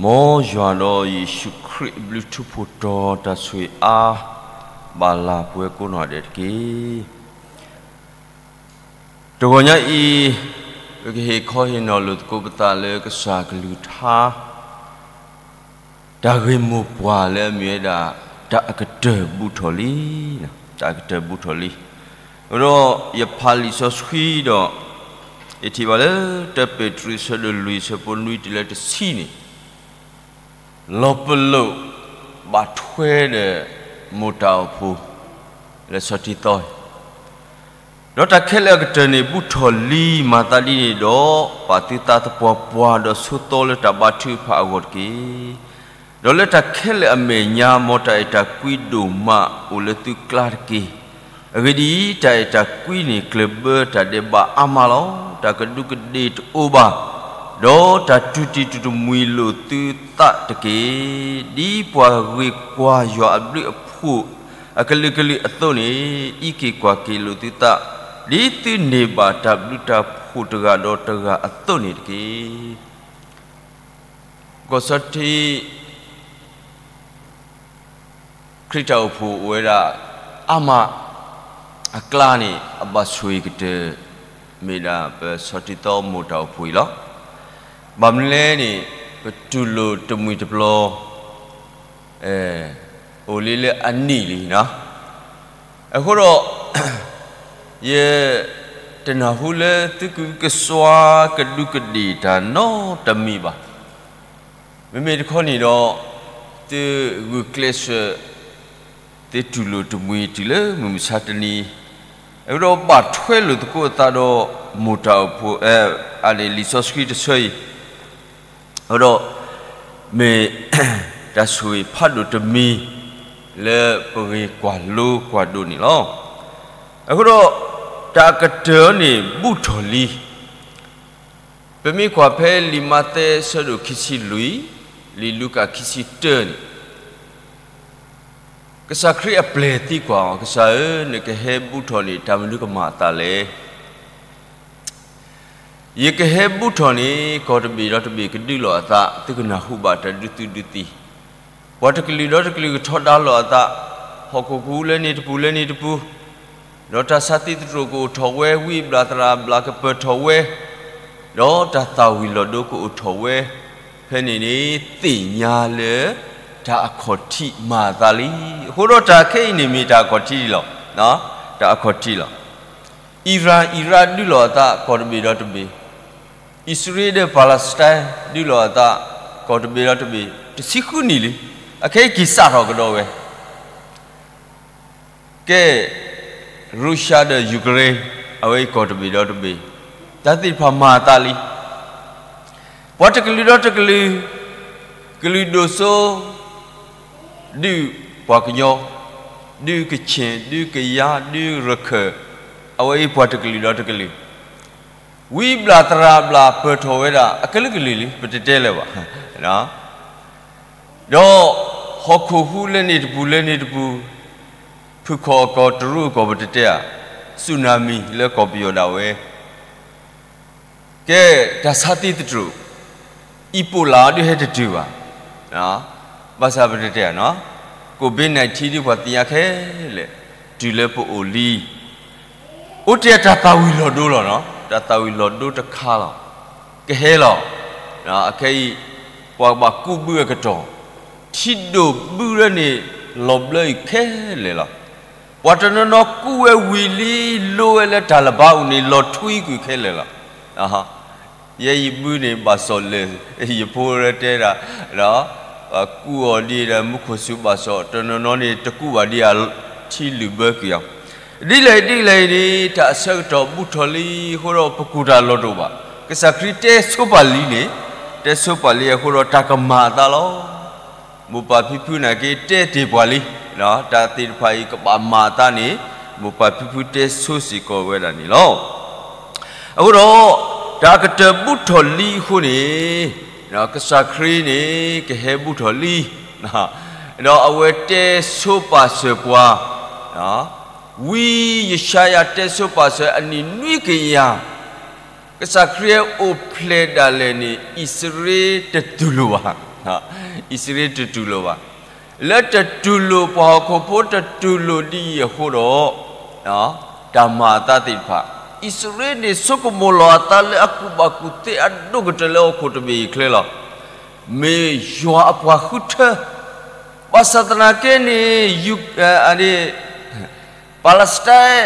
မ်ယွၤဒီးယ့ၣ်ၡူးခရံာ်အဘျုးထူးဖှိၣ်တီၤ တၢ်ဆိၣ်ဂ့ၤအါ ဘၣ်လၢပဝဲကိးနီၢ်ဒဲးတက့ၢ်. တဂီၤညါအံၤ ပကဟ့ၣ်ခီဟ့ၣ်နီၤလိာ်သကိးပသးလၢကစၢ်ကလုၢ်ကထါ တၢ်ဂ့ၢ်မိၢ်ပှၢ်လၢအမ့ၢ်ဝဲဒၣ် တၢ်အကတၢၢ်ဘူးထီၣ်လံ, တၢ်အကတၢၢ်ဘူးထီၣ်လံ. ဒီးယဖးလံာ်စီဆှံဒီး ယထံၣ်ဘၣ်လၢ တၢပ့းတရူး အဆၢဒိၣ်လွံၢ် အဆၢဖိနွံတုၤလၢတဆံန့ၣ် လီၤပလိာ်ဘၣ်ထွဲဒီး မိၢ်တၢ်အိၣ်ဖှိၣ် လၢစီၤတံၤသီ ဒီးတၢ်ခဲလၢာ်အကတၢၢ်န့ၣ် ဘူးထီၣ်လံ. မၤသးဒ်န့ၣ်ဒီး ပာ်သုသးသပှၢ်ပှၢ် ဒီးဆိးသီလၢတၢ်ဘါထုကဖၣ်အဂီၢ်တက့ၢ်. ဒီးလၢတၢ်ခဲလၢာ်အမဲာ်ညါ မ်တၢ်အဲၣ်တၢ်ကွံဒိၣ်မးအိၣ်လၢသုကျါတက့ၢ်. အဂ့ၢ်ဒ်အံၤ, တၢ်အဲၣ်တၢ်ကွံန့ၣ် ကျၢၢ်ဘၢတၢ်ဒဲးဘးအါမးလီၤ. တၢ်ကဒူးကဒ့ၣ်တအိၣ်ဘၣ်, ဒီးတၢ်တူၢ်တံၢ်တူၢ်တမှံၤလိာ်သုသးတက့ၢ်. ဒ်ပှၤဂ့ၤကွၢ်ယွၤအဘျုးအဖှိၣ် အကလုာ်ကလုာ်အသိးန့ၣ်, အံးက့ၤကွၢ်က့ၤလိာ်သုသး, ဒ်သုန့ၢ်ဘၣ်တၢ်ဘျုးတၢ်ဖှိၣ်တဂၤဒီးတဂၤအသိးန့ၣ်တက့ၢ်. ကီၢ်စီၤထံ ခရံာ်တၢ်အိၣ်ဖှိၣ်အိၣ်ဝဲဒၣ်အါမး အကျါန့ၣ် အဘၣ်ဆိၣ်ဂ့ၤကတၢၢ် မ့ၢ်ဒၣ်ပစီၤတံၤသီမိၢ်တၢ်အိၣ်ဖှိၣ်အံၤလီၤ. ဘၣ်မနုၤလဲၣ်န့ၣ် ပတူၢ်လိာ်တမှံၤတပျီၤ အိၣ်လံလၢအနံၣ်လံနီၤ. အဃိဒီး ယတနၢ်ဟူလၢသုကဟုကစွါကဒူးကဒ့ၣ်တၢ်နီတမံၤဘၣ်. မ့မ့ၢ်တခီန့ၣ်ဒီး သုဂုာ်ကျဲးစၢး သုတူၢ်လိာ်တမှံၤတုၤလၢမုၢ်မဆါတနံၤ, အဃိဒီးဘၣ်ထွဲလိာ်သကိးအသးဒီး မိၢ်တၢ်အိၣ်ဖှိၣ် အန့ၣ်လံာ်စီဆှံတဆၢအံၤ အဃိဒီး မ့ၢ်တၢ်ဆိၣ်ဂ့ၤဖးဒိၣ်တမံၤ လၢပဂ့ၤကွၢ်လိကွၢ်ဒိးန့ၣ်လီၤ. အဃိဒီး တၢ်အကတၢၢ်န့ၣ် ဘူးထီၣ်လံ. ပမ့ၢ်ကွၢ်ဖဲလံာ်မးသဲအဆၢဒိၣ်ခံဆံလွံၢ်, လံာ်လူၤကၣ်ခံဆံတၢန့ၣ် ကစၢ်ခရံာ်အပျဲၢ်သံကွၢ်အီၤ, ကစၢ်ဧၢ, နကဟဲဘူးထီၣ်န့ၣ် တၢ်မနုၤကမၤအသးလဲၣ်. ယကဟဲဘူးထီၣ်န့ၣ် ကီၢ်တဘ့ၣ်ဒီးတဘ့ၣ်ကဒုးလိာ်အသး, သုကနၢ်ဟူဘၣ်တၢ်ဒုးသုဒုးသံ, ပှၤတကလုာ်ဒီးတကလုာ်ကထီဒါလိာ်အသး, ဟီၣ်ခိၣ်ဖိလၢန့ၣ်တပူၤလၢန့ၣ်တပူၤ, ဒီးတၢ်ဆါသံသတြိာ်ကအိၣ်ထီၣ်ဝဲ, ဝံအဘျၣ်သရၣ်အဘျၣ်ကပၢၢ်ထီၣ်ဝဲ, ဒီးတၢ်သၣ်ဝံၤလီၤဒိကအိၣ်ထီၣ်ဝဲ, ဖဲန့ၣ်န့ၣ် သ့ၣ်ညါလၢ တၢ်အခီၣ်ထံးမၤအသးလံ. အဃိဒီးတၢ်ခဲအံၤန့ၣ်မ့ၢ်တၢ်အခီၣ်ထံးလီၤ. တၢ်အခီၣ်ထံးလီၤ. အံရၣ် အံရၣ်ဒုးလိာ်အသး ကီၢ်တဘ့ၣ်ဒီးတဘ့ၣ်, အံၣ်စရ့လးဒီး Palestine ဒုးလိာ်အသး ကီၢ်တဘ့ၣ်ဒီးတဘ့ၣ် တဆံဃုနံၣ်လံ. အခဲအံၤက့ၤစးထီၣ်ကဒီးဝဲ ကဲ Russia ဒီး Ukraine အဝဲအံၤကီၢ်တဘ့ၣ်ဒီးတဘ့ၣ်, တၢ်သ့ၣ်တဖၣ်မၤအသးလံ. ပှၤတကလုာ်ဒီးတကလုာ်, ကလုာ်ဒိၣ်စိ ဒုးပှၤကညီ, ဒုးကခ့ၣ်, ဒုးကယၤ, ဒုးရခၢၣ်, အဝဲအံၤပှၤတကလုာ်ဒီးတကလုာ်, ဝံဘျၣ်သရၣ်ဘျၣ်ပၢၢ်ထီၣ်ဝဲဒၣ် အကလုာ်ကလုာ်လံ ပတတဲလၢၤဘၣ်. ဒီးဟီၣ်ခိၣ်ဖိလၢန့ၣ်တပူၤလၢန့ၣ်တပူၤ, ဖုၣ်ခီၣ်အကီၢ်တရူးအကီၢ်ပတတဲဧါ, စူနၤမံၤလၢကီၢ်ပယီၤဒၣ်ဝဲ ကဲ တၢ်ဆါသံသတြိာ်, အံၣ်ပိးလးဒုးဟဲတတုၤဘၣ်, ဘၣ်ဆၣ်ပတတဲဧါနီၤ, COVID nineteen ဒုးပှၤသ့ၣ်ညါခဲလၢာ်, တုၤလၢပအိၣ်လံ, အိၣ်တ့ၢ်တၢ်သၣ်ဝံၤလီၤဒိလီၤနီၤ, တၢ်သၣ်ဝံၤလီၤဒိတခါလီၤ, ကဟဲလီၤ. အခဲအံၤ ပှၤကဘၣ်ကူးဘုအကတီၢ်, ထံဒိၣ်ဘုလၢန့ၣ် လီၤဘျၢအံၤခဲလၢာ်လီၤ. ပှၤတနီၤနီၤကူးဝဲဝံၤလံ, လိဝဲလၢတၢ်လၢၤဘၣ်အိၣ်န့ၣ် လီၤထွံကွံာ်ခဲလၢာ်လီၤ. ယဲယဘုန့ၣ် ဘၣ်စီၣ်လၢာ်, ယဖိတဲဒၣ်, ကူးအီၤဒ်ဒီး မူခိၣ်စူၤဘၣ်စီၣ်, တနီၤနီၤန့ၣ် တကူးဘၣ်ဒ်အံၤ ထံလုာ်ဘၢကွံာ်အီၤ. ဒ်လဲၣ်ဒ်လဲၣ်အံၤန့ၣ် တၢ်အဆၢကတီၢ်ဘူးထီၣ်လံအဃိဒီး ပကူၣ်တၢ်လီၤတအိၣ်ဘၣ်. ကစၢ်ခရံာ်တဲဆိပာ်လံန့ၣ်, တဲဆိပာ်လံအဃိဒီး တၢ်ကမၤအသးလီၤ. မိၢ်ပၢ်ဖံဖုနာ်က့ တဲတ့ၢ်ပှၤလံ, တၢ်သ့ၣ်တဖၣ်အံၤကဘၣ်မၤအသးန့ၣ် မိၢ်ပၢ်ဖံဖုတဲဆိစ့ၢ်ကီးဝဲဒၣ်န့ၣ်လီၤ. အဃိဒီး တၢ်ကတၢၢ်ဘူးထီၣ်လံအဃိန့ၣ်, ကစၢ်ခရံာ်န့ၣ် ကဟဲဘူးထီၣ်လံ, ဒီးအဝဲတဲဆိပာ်စၢၤပှၤ, ဝံယၡါယၤတဲဆိပာ်စၢၤအနံၣ်နွံကယၤ, ကစၢ်ခရံာ်အိၣ်ဖျဲၣ်ဒၣ်လဲာ်န့ၣ် အံၣ်စရ့လးတတူၢ်လိာ်ဘၣ်. အံၣ်စရ့လးတတူၢ်လိာ်ဘၣ်. လၢတတူၢ်လိာ် ပှၤဟီၣ်ခိၣ်ဖိတတူၢ်လိာ်ဒ်အံၤအဃိဒီး, တၢ်မၤအသးသ့ၣ်တဖၣ်, အံၣ်စရ့လးန့ၣ်ဆိကမိၣ်လီၤအသးလၢအကူၣ်ဘၣ်ကူၣ်သ့အဒိၣ်ကတၢၢ်လၢဟီၣ်ခိၣ်တဘ့ၣ်အံၤချၢလီၤ. မ့ၢ်ယွၤအပှၤဃုထၢ, ဘၣ်ဆၣ်သနာ်က့န့ၣ် ပၤလစတၢၣ်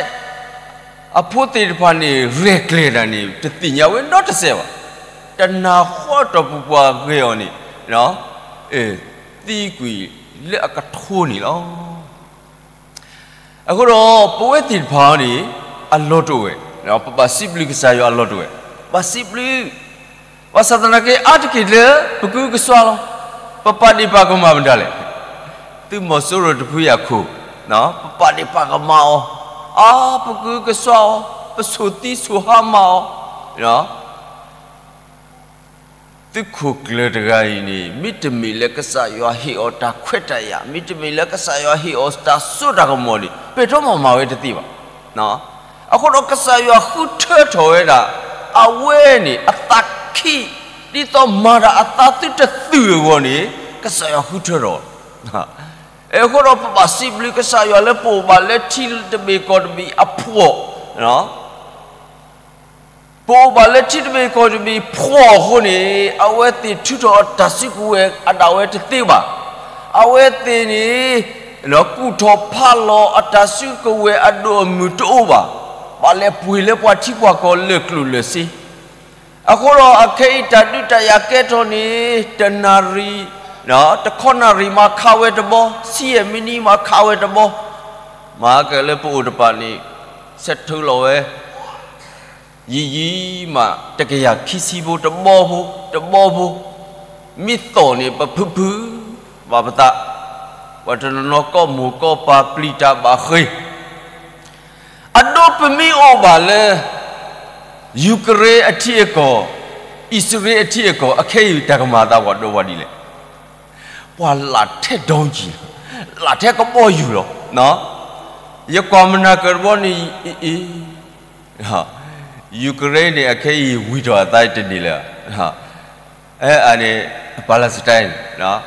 အဖိသ့ၣ်တဖၣ်န့ၣ် ရဲၣ်ကျဲၤတၢ်န့ၣ် တသ့ၣ်ညါဝဲနီတစဲးဘၣ်. တနၢ်ဟူတီၢ်ပူၤပှၤဂ့ၤအီၤန့ၣ် သံကွံာ်လၢအကထိန့ၣ်လီၤ. အဃိဒီး ပဝဲသ့ၣ်တဖၣ်န့ၣ် အလီၢ်တအိၣ်ဝဲ, ပဘၣ်စံးဘျုးကစၢ်ယွၤအလီၢ်တအိၣ်ဝဲ, ဘၣ်စံးဘျုး ဘၣ်ဆၣ်သနာ်က့ အါတက့ၢ်လၢပကဟုကစွါလီၤ. ပပာ်ဒ့ၣ်ပာ်ကမၣ်မတၤလဲၣ်. သုးမီၤစိရိၤတဖုအံၤအခိၣ်, ပပာ်ဒ့ၣ်ပာ်ကမၣ်အီၤ, အါ ပကဟုကစွါအီၤ, ပဆိၣ်သံဆိၣ်ဟါမၢ်အီၤ, သုးခိၣ်ကျၢၢ်တဂၤအံၤန့ၣ် မ့တမ့ၢ်လၢကစၢ်ယွၤဟ့ၣ်အီၤတၢ်ခွဲးတၢ်ယာ်, မ့တမ့ၢ်လၢကစၢ်ယွၤဟ့ၣ်အီၤတၢ်စိတၢ်ကမီၤန့ၣ် ပဲာ်ထီၣ်မၤမၤဝဲတသ့ဘၣ်. အဃိဒီးကစၢ်ယွၤဃုထၢထီၣ်ဝဲဒၣ် အဝဲန့ၣ် အသးခံ, ဒ်သိးမၤတၢ်အသးသုတသုးအဂီၢ်န့ၣ် ကစၢ်ယွၤဃုထၢထီၣ်. အဃိဒီးပဘၣ်စံးဘျုးကစၢ်ယွၤလၢပအိၣ်ဘၣ်လၢထံတဘ့ၣ်ကီၢ်တဘ့ၣ်အဖှီၣ် ပအိၣ်ဘၣ်လၢထံတဘ့ၣ်ကီၢ်တဘ့ၣ်ဖှီၣ်အဃိန့ၣ် အဝဲသ့ၣ်ထုးထီၣ်အတၢ်စုကဝဲၤအဒၣ်ဝဲတသ့ဘၣ်. အဝဲသ့ၣ်န့ၣ် ကူၣ်ထီၣ်ဖးလီၤအတၢ်စုကဝဲၤအဒိၣ်အမုၢ်တအိၣ်ဘၣ်. ဘၣ်လဲၤပှ့ၤလၢပှၤထံပှၤကီၢ်လၢာ်ကျိၣ်လၢာ်စ့ အဃိဒီးအခဲအံၤတၢ်ဒုးတၢ်ယၤကဲထီၣ်န့ၣ် တနၣ်ရံၣ်, တခီနၣ်ရံၣ်မးခးဝဲတဘီ, ဆံယဲၢ်မံးနံးမးခးဝဲတဘီ, မၤကလၢပအိၣ်တပၤန့ၣ် ဆဲးထုးလီၤဝဲ ယံာ်ယံာ်မး တကယၤခံဆံဖိတဘီဖိ, တဘီဖိ, မ့ၢ်သီၣ်န့ၣ် ပဖုဖုဘၣ်ပသး, ပှၤတနီၤနီၤကီၢ်မိၢ်ကီၢ်ပၢ်ပျံၤတၢ်ဘၣ်ဃ့ အဒိပမ့ၢ်အိၣ်ဘၣ်လၢ ယူၤကရ့ၣ်အထံအကီၢ်, အံၣ်စရ့လးအထံအကီၢ် အခဲအံၤတၢ်ကမၤအသးပှၤဒီးပှၤဒ်လဲၣ်. ပှၤလၢထဲဒိကံၢ်, လၢထဲကဘီယူၤလီၤ. ယကွၢ်မုၢ်နၤကၢၢ်တဘီန့ၣ် အ့ ယူၤကရ့ၣ်န့ၣ် အခဲအံၤဝံၤထီၣ်အသးတန့ၢ်လၢၤ အန့ၣ် ပၤလစတၢၣ်န့ၣ်,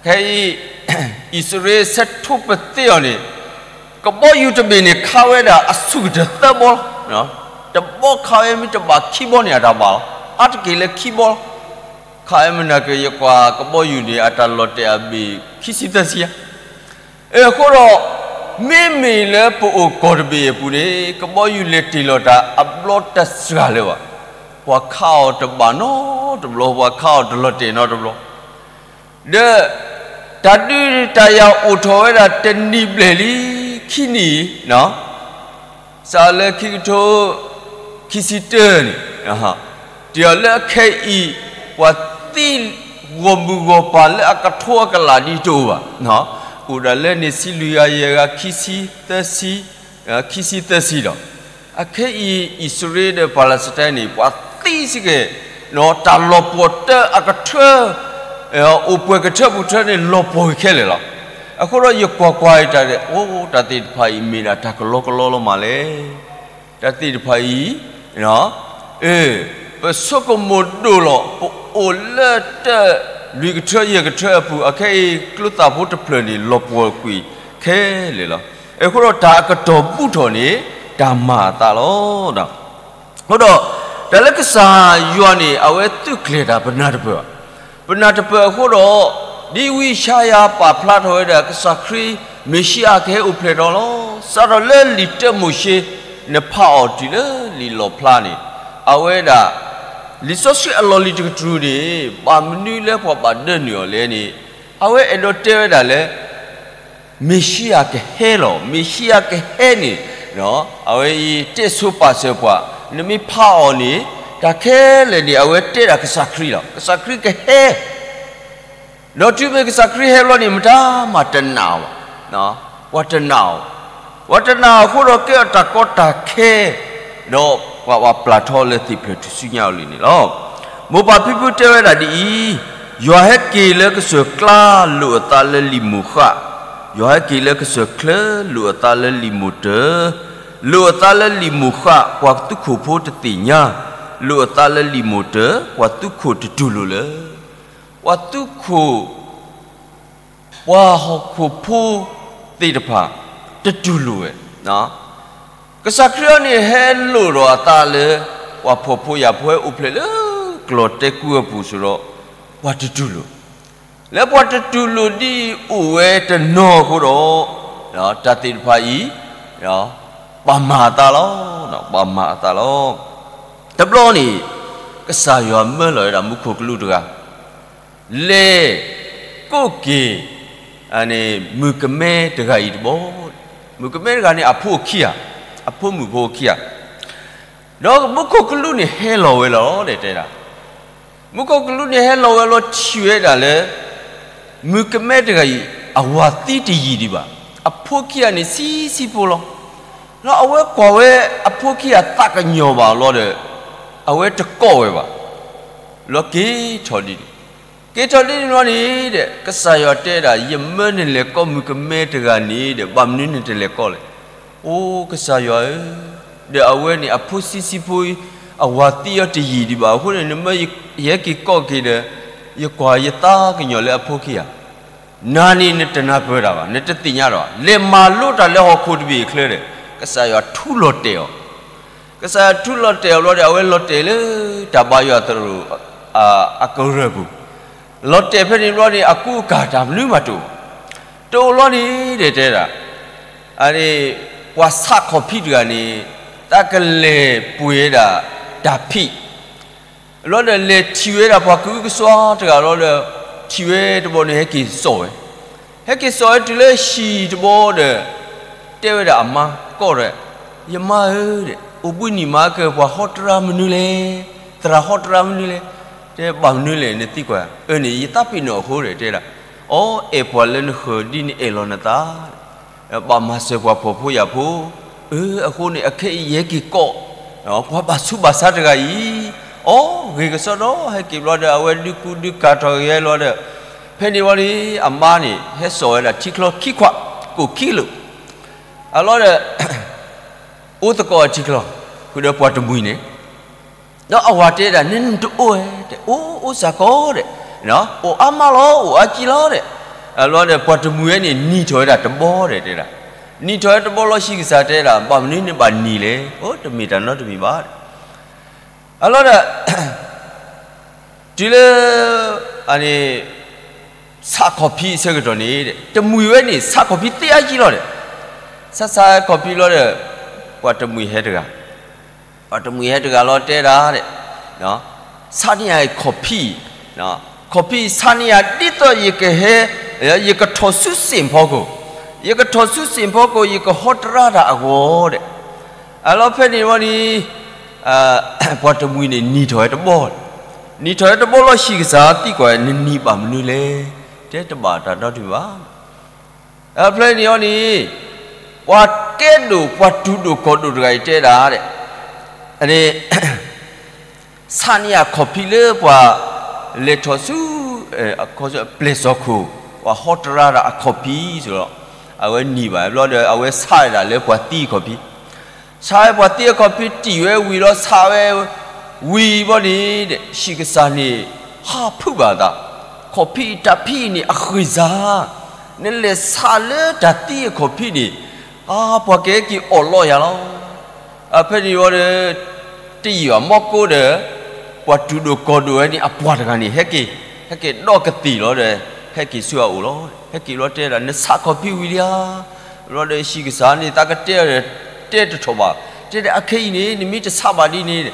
ခဲအံၤ အံၣ်စရ့လးဆဲးထိပသ့အီၤန့ၣ် ကဘီယူၤတဘ့ၣ်န့ၣ် ခးဝဲဒၣ်အဆူၣ်ကတၢၢ်သၢဘီလီၤ. တဘီခးဝဲမ့ၢ်တဘၣ်ခံဘီန့ၣ် အတၢ်ဘၣ်လီၤ. အါတက့ၢ်လၢခံဘီလီၤ. ခးဝဲမုၢ်နၤကၢၢ် ယကွၢ်ကဘီယူၤန့ၣ် အတၢ်လီၤတဲာ်အဘ့ၣ်ခံဆံသၢဆံဧါ အဃိဒီး မ့မ့ၢ်လၢပအိၣ်ကီၢ်တဘ့ၣ်အပူၤန့ၣ် ကဘီယူၤလဲၤတ့ၢ်လီၤတၢ်အဘျီတစှၤလၢၤဘၣ်. ပှၤခးအီၤတဘၣ်နီတဘျီ, ပှၤခးအီၤတလီၤတဲာ်နီတဘျီ. ဒီး တၢ်ဒုးတၢ်ယၤအိၣ်ထီၣ်ဝဲဒၣ်တနံၣ်ဘျဲၣ်လံ, ခံနံၣ် စးလၢခံကထိခံဆံတၢန့ၣ်, တ့ၢ်အီၤလၢအခဲအံၤ ပှၤသံဂီၢ်မုၢ်ဂီၢ်ပၤလၢအကထိအကလးဒ်တအိၣ်ဘၣ်. အိၣ်ဒၣ်လၢန့ၣ် ဆံလွံၢ်ဂၤယဲၢ်ဂၤ ခံဆံသၢဆံ, ခံဆံသၢဆံဒီး အခဲအံၤ အံၣ်စရ့လးဒီးပၤလစတၢၣ်န့ၣ် ပှၤသံစ့ၢ်ကီး တၢ်လီၤပှီၢ်တၢအကထၢ အိၣ်ပှဲၤကထၢပူၤထၢန့ၣ် လီၤပှီၢ်ခဲလၢာ်လီၤ. အဃိဒီးယကွၢ်ကွၢ်တၢ်ဒီး အိၣ် တၢ်သ့ၣ်တဖၣ်အံၤ မ့ၢ်ဒၣ်တၢ်ကလီကလီလီၤမးလဲၣ်. တၢ်သ့ၣ်တဖၣ်အံၤ ပဆိကမိၣ်ဒိၣ်လီၤ ပအိၣ်လၢတၢ်လွံၢ်ကထၢယဲၢ်ကထၢအပူၤ အခဲအံၤ ကျိသၣ်ဖိတဖျၢၣ်န့ၣ် လီၤပှီၢ်ကွံာ်ခဲလၢာ်လီၤ. အဃိဒီးတၢ်အကတီၢ်ဘူးထီၣ်န့ၣ် တၢ်မၤအသးလီၤ. အဃိဒီး တၢ်လၢကစၢ်ယွၤန့ၣ် အဝဲသုးကျဲၤတၢ်ပနၢ်တပၢၢ်ဘၣ်. ပနၢ်တပၢၢ်အဃိဒီး ဒ်ဝံယၡါယၤပာ်ဖျါထီၣ်ဝဲဒၣ် ကစၢ်ခရံာ် မ့ၣ်ၡံအၤကဟဲအိၣ်ဖျဲၣ်ထီၣ်လီၤ. စးထီၣ်လၢလံာ်တၢမိၤၡ့ နဖးအီၤတုၤလၢလံာ်လီၣ်ဖျါန့ၣ် အဝဲဒၣ် လံာ်စီဆှံအလီၢ်လံၤတကတြူၢ်န့ၣ် ဘၣ်မနုၤလၢပှၤဘၣ်ဒၢနုာ်အီၤလဲၣ်န့ၣ် အဝဲအဲၣ်ဒိးတဲဝဲဒၣ်လၢ မ့ၣ်ၡံအၤကဟဲလီၤ. မ့ၣ်ၡံအၤကဟဲန့ၣ် အဝဲအံၤတဲဆိပာ်စၢၤပှၤ, နမ့ၢ်ဖးအီၤန့ၣ် တၢ်ခဲလၢာ်န့ၣ် အဝဲတဲဒၣ်ကစၢ်ခရံာ်လီၤ. ကစၢ်ခရံာ်ကဟဲ ဒီးတုၤမ့ၢ်ကစၢ်ခရံာ်ဟဲဘျီန့ၣ် မတၤမၤတနာ်အီၤဘၣ်. ပှၤတနာ်အီၤ, ပှၤတနာ်အီၤအဃိဒီးကဲအီၤတၢ်ကီတၢ်ခဲ, ဒီးပှၤဘၣ်ပျၢ်ထီၣ်လၢသ့ၣ်ဖျၢၣ်ထူၣ်စုညါအီၤလံန့ၣ်လီၤ. မိၢ်ပၢ်ဖံဖုတဲဝဲဒၣ်ဒ်အံၤ, ယွၤဟဲက့ၤလၢကစၢၢ်ကျါ လိာ်အသးလၢလံာ်မိၤဃး, ယွၤဟဲက့ၤလၢကစၢၢ်ချၢ လိာ်အသးလၢလံာ်မိၤတၢၤ, လိာ်အသးလၢလံာ်မိၤဃး ပှၤသုးခိၣ်ဖိတသ့ၣ်ညါ, လိာ်အသးလၢလံာ်မိၤတၢၤ ပှၤသုးခိၣ်တတူၢ်လိာ်လၢၤ. ပှၤသူခိၣ် ပှၤဟီၣ်ခိၣ်ဖိသ့ၣ်တဖၣ် တတူၢ်လိာ်ဝဲ. ကစၢ်ခရံာ်အံၤန့ၣ် ဟဲလိာ်ဒီးအသးလၢ ပှၤဖှီၣ်ဖိယာ်ဖိဟဲအိၣ်ဖျဲၣ်လၢ ကလီၤတဲာ်ကူအပူၤ ဆိဒီး ပှၤတတူၢ်လိာ်, လၢပှၤတတူၢ်လိာ်ဒ်အံၤအိၣ်ဝဲတနီၤအဃိဒီး တၢ်သ့ၣ်တဖၣ်အံၤ ပာ်မၤအသးလီၤ. ပာ်မၤအသးလီၤ. တဘျီန့ၣ် ကစၢ်ယွၤမၢလီၤဝဲဒၣ်မူခိၣ်ကလူးတဂၤ လဲၤကိးက့ၤ မုၣ်ကမဲတဂၤအံၤတဘျီ, မုၣ်ကမဲတဂၤန့ၣ် အဖိခံဂၤ, အဖိမုၣ်ဖိခံဂၤ, ဒီးမူခိၣ်ကလူးန့ၣ်ဟဲလီၤဝဲလီၤ တဲဒၣ်. မူခိၣ်ကလူးန့ၣ်ဟဲလီၤဝဲလီၤထံၣ်ဝဲဒၣ်လၢ မုၣ်ကမဲတဂၤအံၤ အဝၤသံတယံာ်ဒံးဘၣ်, အဖိခံဂၤန့ၣ် ဆံးဆံးဖိလီၤ. ဒီးအဝဲကွၢ်ဝဲအဖိခံဂၤသးကညီၤဘၣ်လီၤဒီး အဝဲတကိးဝဲဘၣ် လီၤက့ၤထီၣ်ဒ်န့ၣ်, က့ၤထီၣ်ဒ်န့ၣ်ဘျီန့ၣ်ဒီး ကစၢ်ယွၤတဲဒၣ် ယမၢနလဲၤကိးမုၣ်ကမဲတဂၤန့ၣ်ဒီး ဘၣ်မနုၤနတလဲၤကိးလဲၣ်. အိ ကစၢ်ယွၤဧၢ, ဒီးအဝဲန့ၣ် အဖိဆံးဆံးဖိ အဝၤသံအီၤတယံာ်ဒံးဘၣ်အဃိန့ၣ် နမၢယဟဲက့ၤကိးက့ၤဒီး ယကွၢ်ယသးကညီၤလၢအဖိခံဂၤ နၤန့ၣ်နတနၢ်ပၢၢ်တၢ်ဘၣ်, နတသ့ၣ်ညါတၢ်ဘၣ်, လဲၤမၤလိတၢ်လၢဟီၣ်ခိၣ်တဘ့ၣ်အချၢဒီး ကစၢ်ယွၤထူလီၤတဲာ်အီၤ, ကစၢ်ယွၤထူလီၤတဲာ်အီၤဘျီဒီး အဝဲလီၤတဲာ်လၢတၢ်ဘါယွၤသရိာ် အကရၢၢ်ပူၤ, လီၤတဲာ်ဖဲန့ၣ်ဘျီန့ၣ် အကူအကၤတၢ်မနုၤမးတအိၣ်, တအိၣ်လီၤန့ၣ်ဒီးတဲဒၣ် အန့ၣ် ပှၤဆးခီၣ်ဖံးတဂၤန့ၣ် တၢ်ကလဲၤပှ့ၤဝဲဒၣ်တၢ်ဖံး လီၤဒီးလဲၤထံၣ်ဝဲဒၣ်ပှၤကအုကစွါတဂၤလီၤဒီး ထံၣ်ဝဲတဘျီန့ၣ် ဟဲက့ၤစိာ်ဝဲ, ဟဲက့ၤစိာ်ဝဲတုၤလၢဟံၣ်တဘျီဒီး တဲဝဲဒၣ်အမါကီၢ်ဒီး ယမါဧၢ, အိၣ်ဘှံးနံၣ်မးကပှၤဟီတရါမနုၤလဲၣ်, သရၣ်ဟီတရါမနုၤလဲၣ်, တဲဘၣ်မနုၤလဲၣ် နသံကွၢ်, အန့ၣ် ယသးပ့ၤနီၣ်အဃိဒီးတဲဒၣ်, အီ အဲၣ်ပှၤလၢနဃၢၤဒ်နအဲၣ်လီၤနသး ဘၣ်မၤစၢၤပှၤဖှီၣ်ဖိယာ်ဖိ, အအဃိန့ၣ် အခဲအံၤယဟဲက့ၤကိး ပှၤဘၣ်ဆူးဘၣ်ဆါတဂၤအံၤ, အီ ဂ့ၤကစီဒီ ဟဲက့ၤဘျီဒီး အဝဲဒုးကူဒုးကၤထီၣ်ဂဲၤလီၤဒီး ဖဲန့ၣ်ဝံၤန့ၣ် အမါန့ၣ် ဟဲစိာ်ဝဲဒၣ်ထံချီခံခွး ကိၣ်ခံလိာ်, အလီၤဒီး အိၣ်သကိးအထံချီ ဃုာ်ဒီးပှၤတမှံၤန့ၣ် ဒီးအဝၤတဲဒၣ် နနတအိၣ်ဧဲ, အိၣ်အိၣ်စ့ၢ်ကီးဒီး အိၣ်အါမးလီၤ အိၣ်အါကံလီၤဒီး, အလီၤဒီးပှၤတမှံၤဝဲန့ၣ် နံၤထီၣ်ဝဲဒၣ်တဘီဒီးတဲဒၣ်, နံၤထီၣ်ဝဲတဘီလီၤ ဆံးကစၢ်တဲဒၣ် ဘၣ်မနုၤနဘၣ်နံၤလဲၣ်, အိၣ်တမ့ၢ်တၢ်နီတမံၤဘၣ်ဒီး, အလီၤဒီး တုၤလၢ အန့ၣ် ဆးခီၣ်ဖံးအဆၢကတီၢ်န့ၣ် တမှံၤဝဲန့ၣ် ဆးခီၣ်ဖံးသ့အါကံလီၤဒီး, ဆးဆးခီၣ်ဖံးလီၤဒီး ပှၤတမှံၤဟဲတဂၤ, ပှၤတမှံၤဟဲတဂၤလီၤတဲဒၣ်ဒီး, ဆးန့ၢ်ယၤခီၣ်ဖံး, ခီၣ်ဖံးဆးန့ၢ်ယၤဒ်သိးယကဟဲ, ယကထီၣ်ဆူစ့ၣ်ဖီခိၣ်, ယကထီၣ်ဆူစ့ၣ်ဖီခိၣ် ယကဟီတရါတၢ်အဂီၢ်ဒီး, အလီၤဖဲန့ၣ်ဝံၤန့ၣ် ပှၤတမှံၤန့ၣ် နံၤထီၣ်ဝဲတဘီ, နံၤထီၣ်ဝဲတဘီလီၤ ဆံးကစၢ်သံကွၢ် နနံၤဘၣ်မနုၤလဲၣ်, တဲတဘၣ်တၢ်နီတမံၤဘၣ်. အဖဲန့ၣ်အီၤန့ၣ် ပှၤကဲဒိၣ် ပှၤတူၢ်ဒိၣ်ကီၢ်ဒိၣ်တဂၤအံၤတဲဒၣ်, အန့ၣ် ဆးန့ၢ်ယၤခီၣ်ဖံးလၢပှၤ လဲၤထီၣ်ဆူ ပျဲၢ်စီၣ်ခိၣ် ပှၤဟီတရါတၢ်အခီၣ်ဖံး ဆိဒီး အဝဲနံၤဘၣ်ဘျီဒီး အဝဲဆးဝဲဒၣ်လၢပှၤသံအခီၣ်ဖံး, ဆးဝဲပှၤသံအခီၣ်ဖံးတံၢ်ဝဲဝံၤလီၤ ဆးဝဲဝံၤဘျီန့ၣ် ဆံးကစၢ်န့ၣ် ဟးဖုးဘၣ်အသး, ခီၣ်ဖံးတၢ်ဖံးအံၤန့ၣ် အဃံၢ်စၢ်, နလဲၤဆးလၢတၢ်သံအခီၣ်ဖံးန့ၣ် အါ ပှၤကဟဲက့ၤအီၣ်လီယၤလီၤ. အဖဲန့ၣ်ဝံၤဒီး တယံာ်ဘၣ် မီၢ်ကိၢ်ဒီး ပှၤတူၢ်ဒိၣ်ကီၢ်ဒိၣ်ဝဲန့ၣ် အပှၤတဂၤန့ၣ် ဟဲက့ၤ, ဟဲက့ၤဒီးကသ့ၣ်လီၤဒီး ဟဲက့ၤဆူအအိၣ်လီၤ. ဟဲက့ၤဘျီတဲဒၣ် နဆးခီၣ်ဖံးဝံၤလံဧါ, ဘျီဒီးဆံးကစၢ်န့ၣ် သးကတဲအီၤဒီး တဲတထီၣ်ဘၣ်, တဲဒၣ် အခဲအံၤန့ၣ် နမ့ၢ်တဆးဘၣ်ဒ်န့ၣ်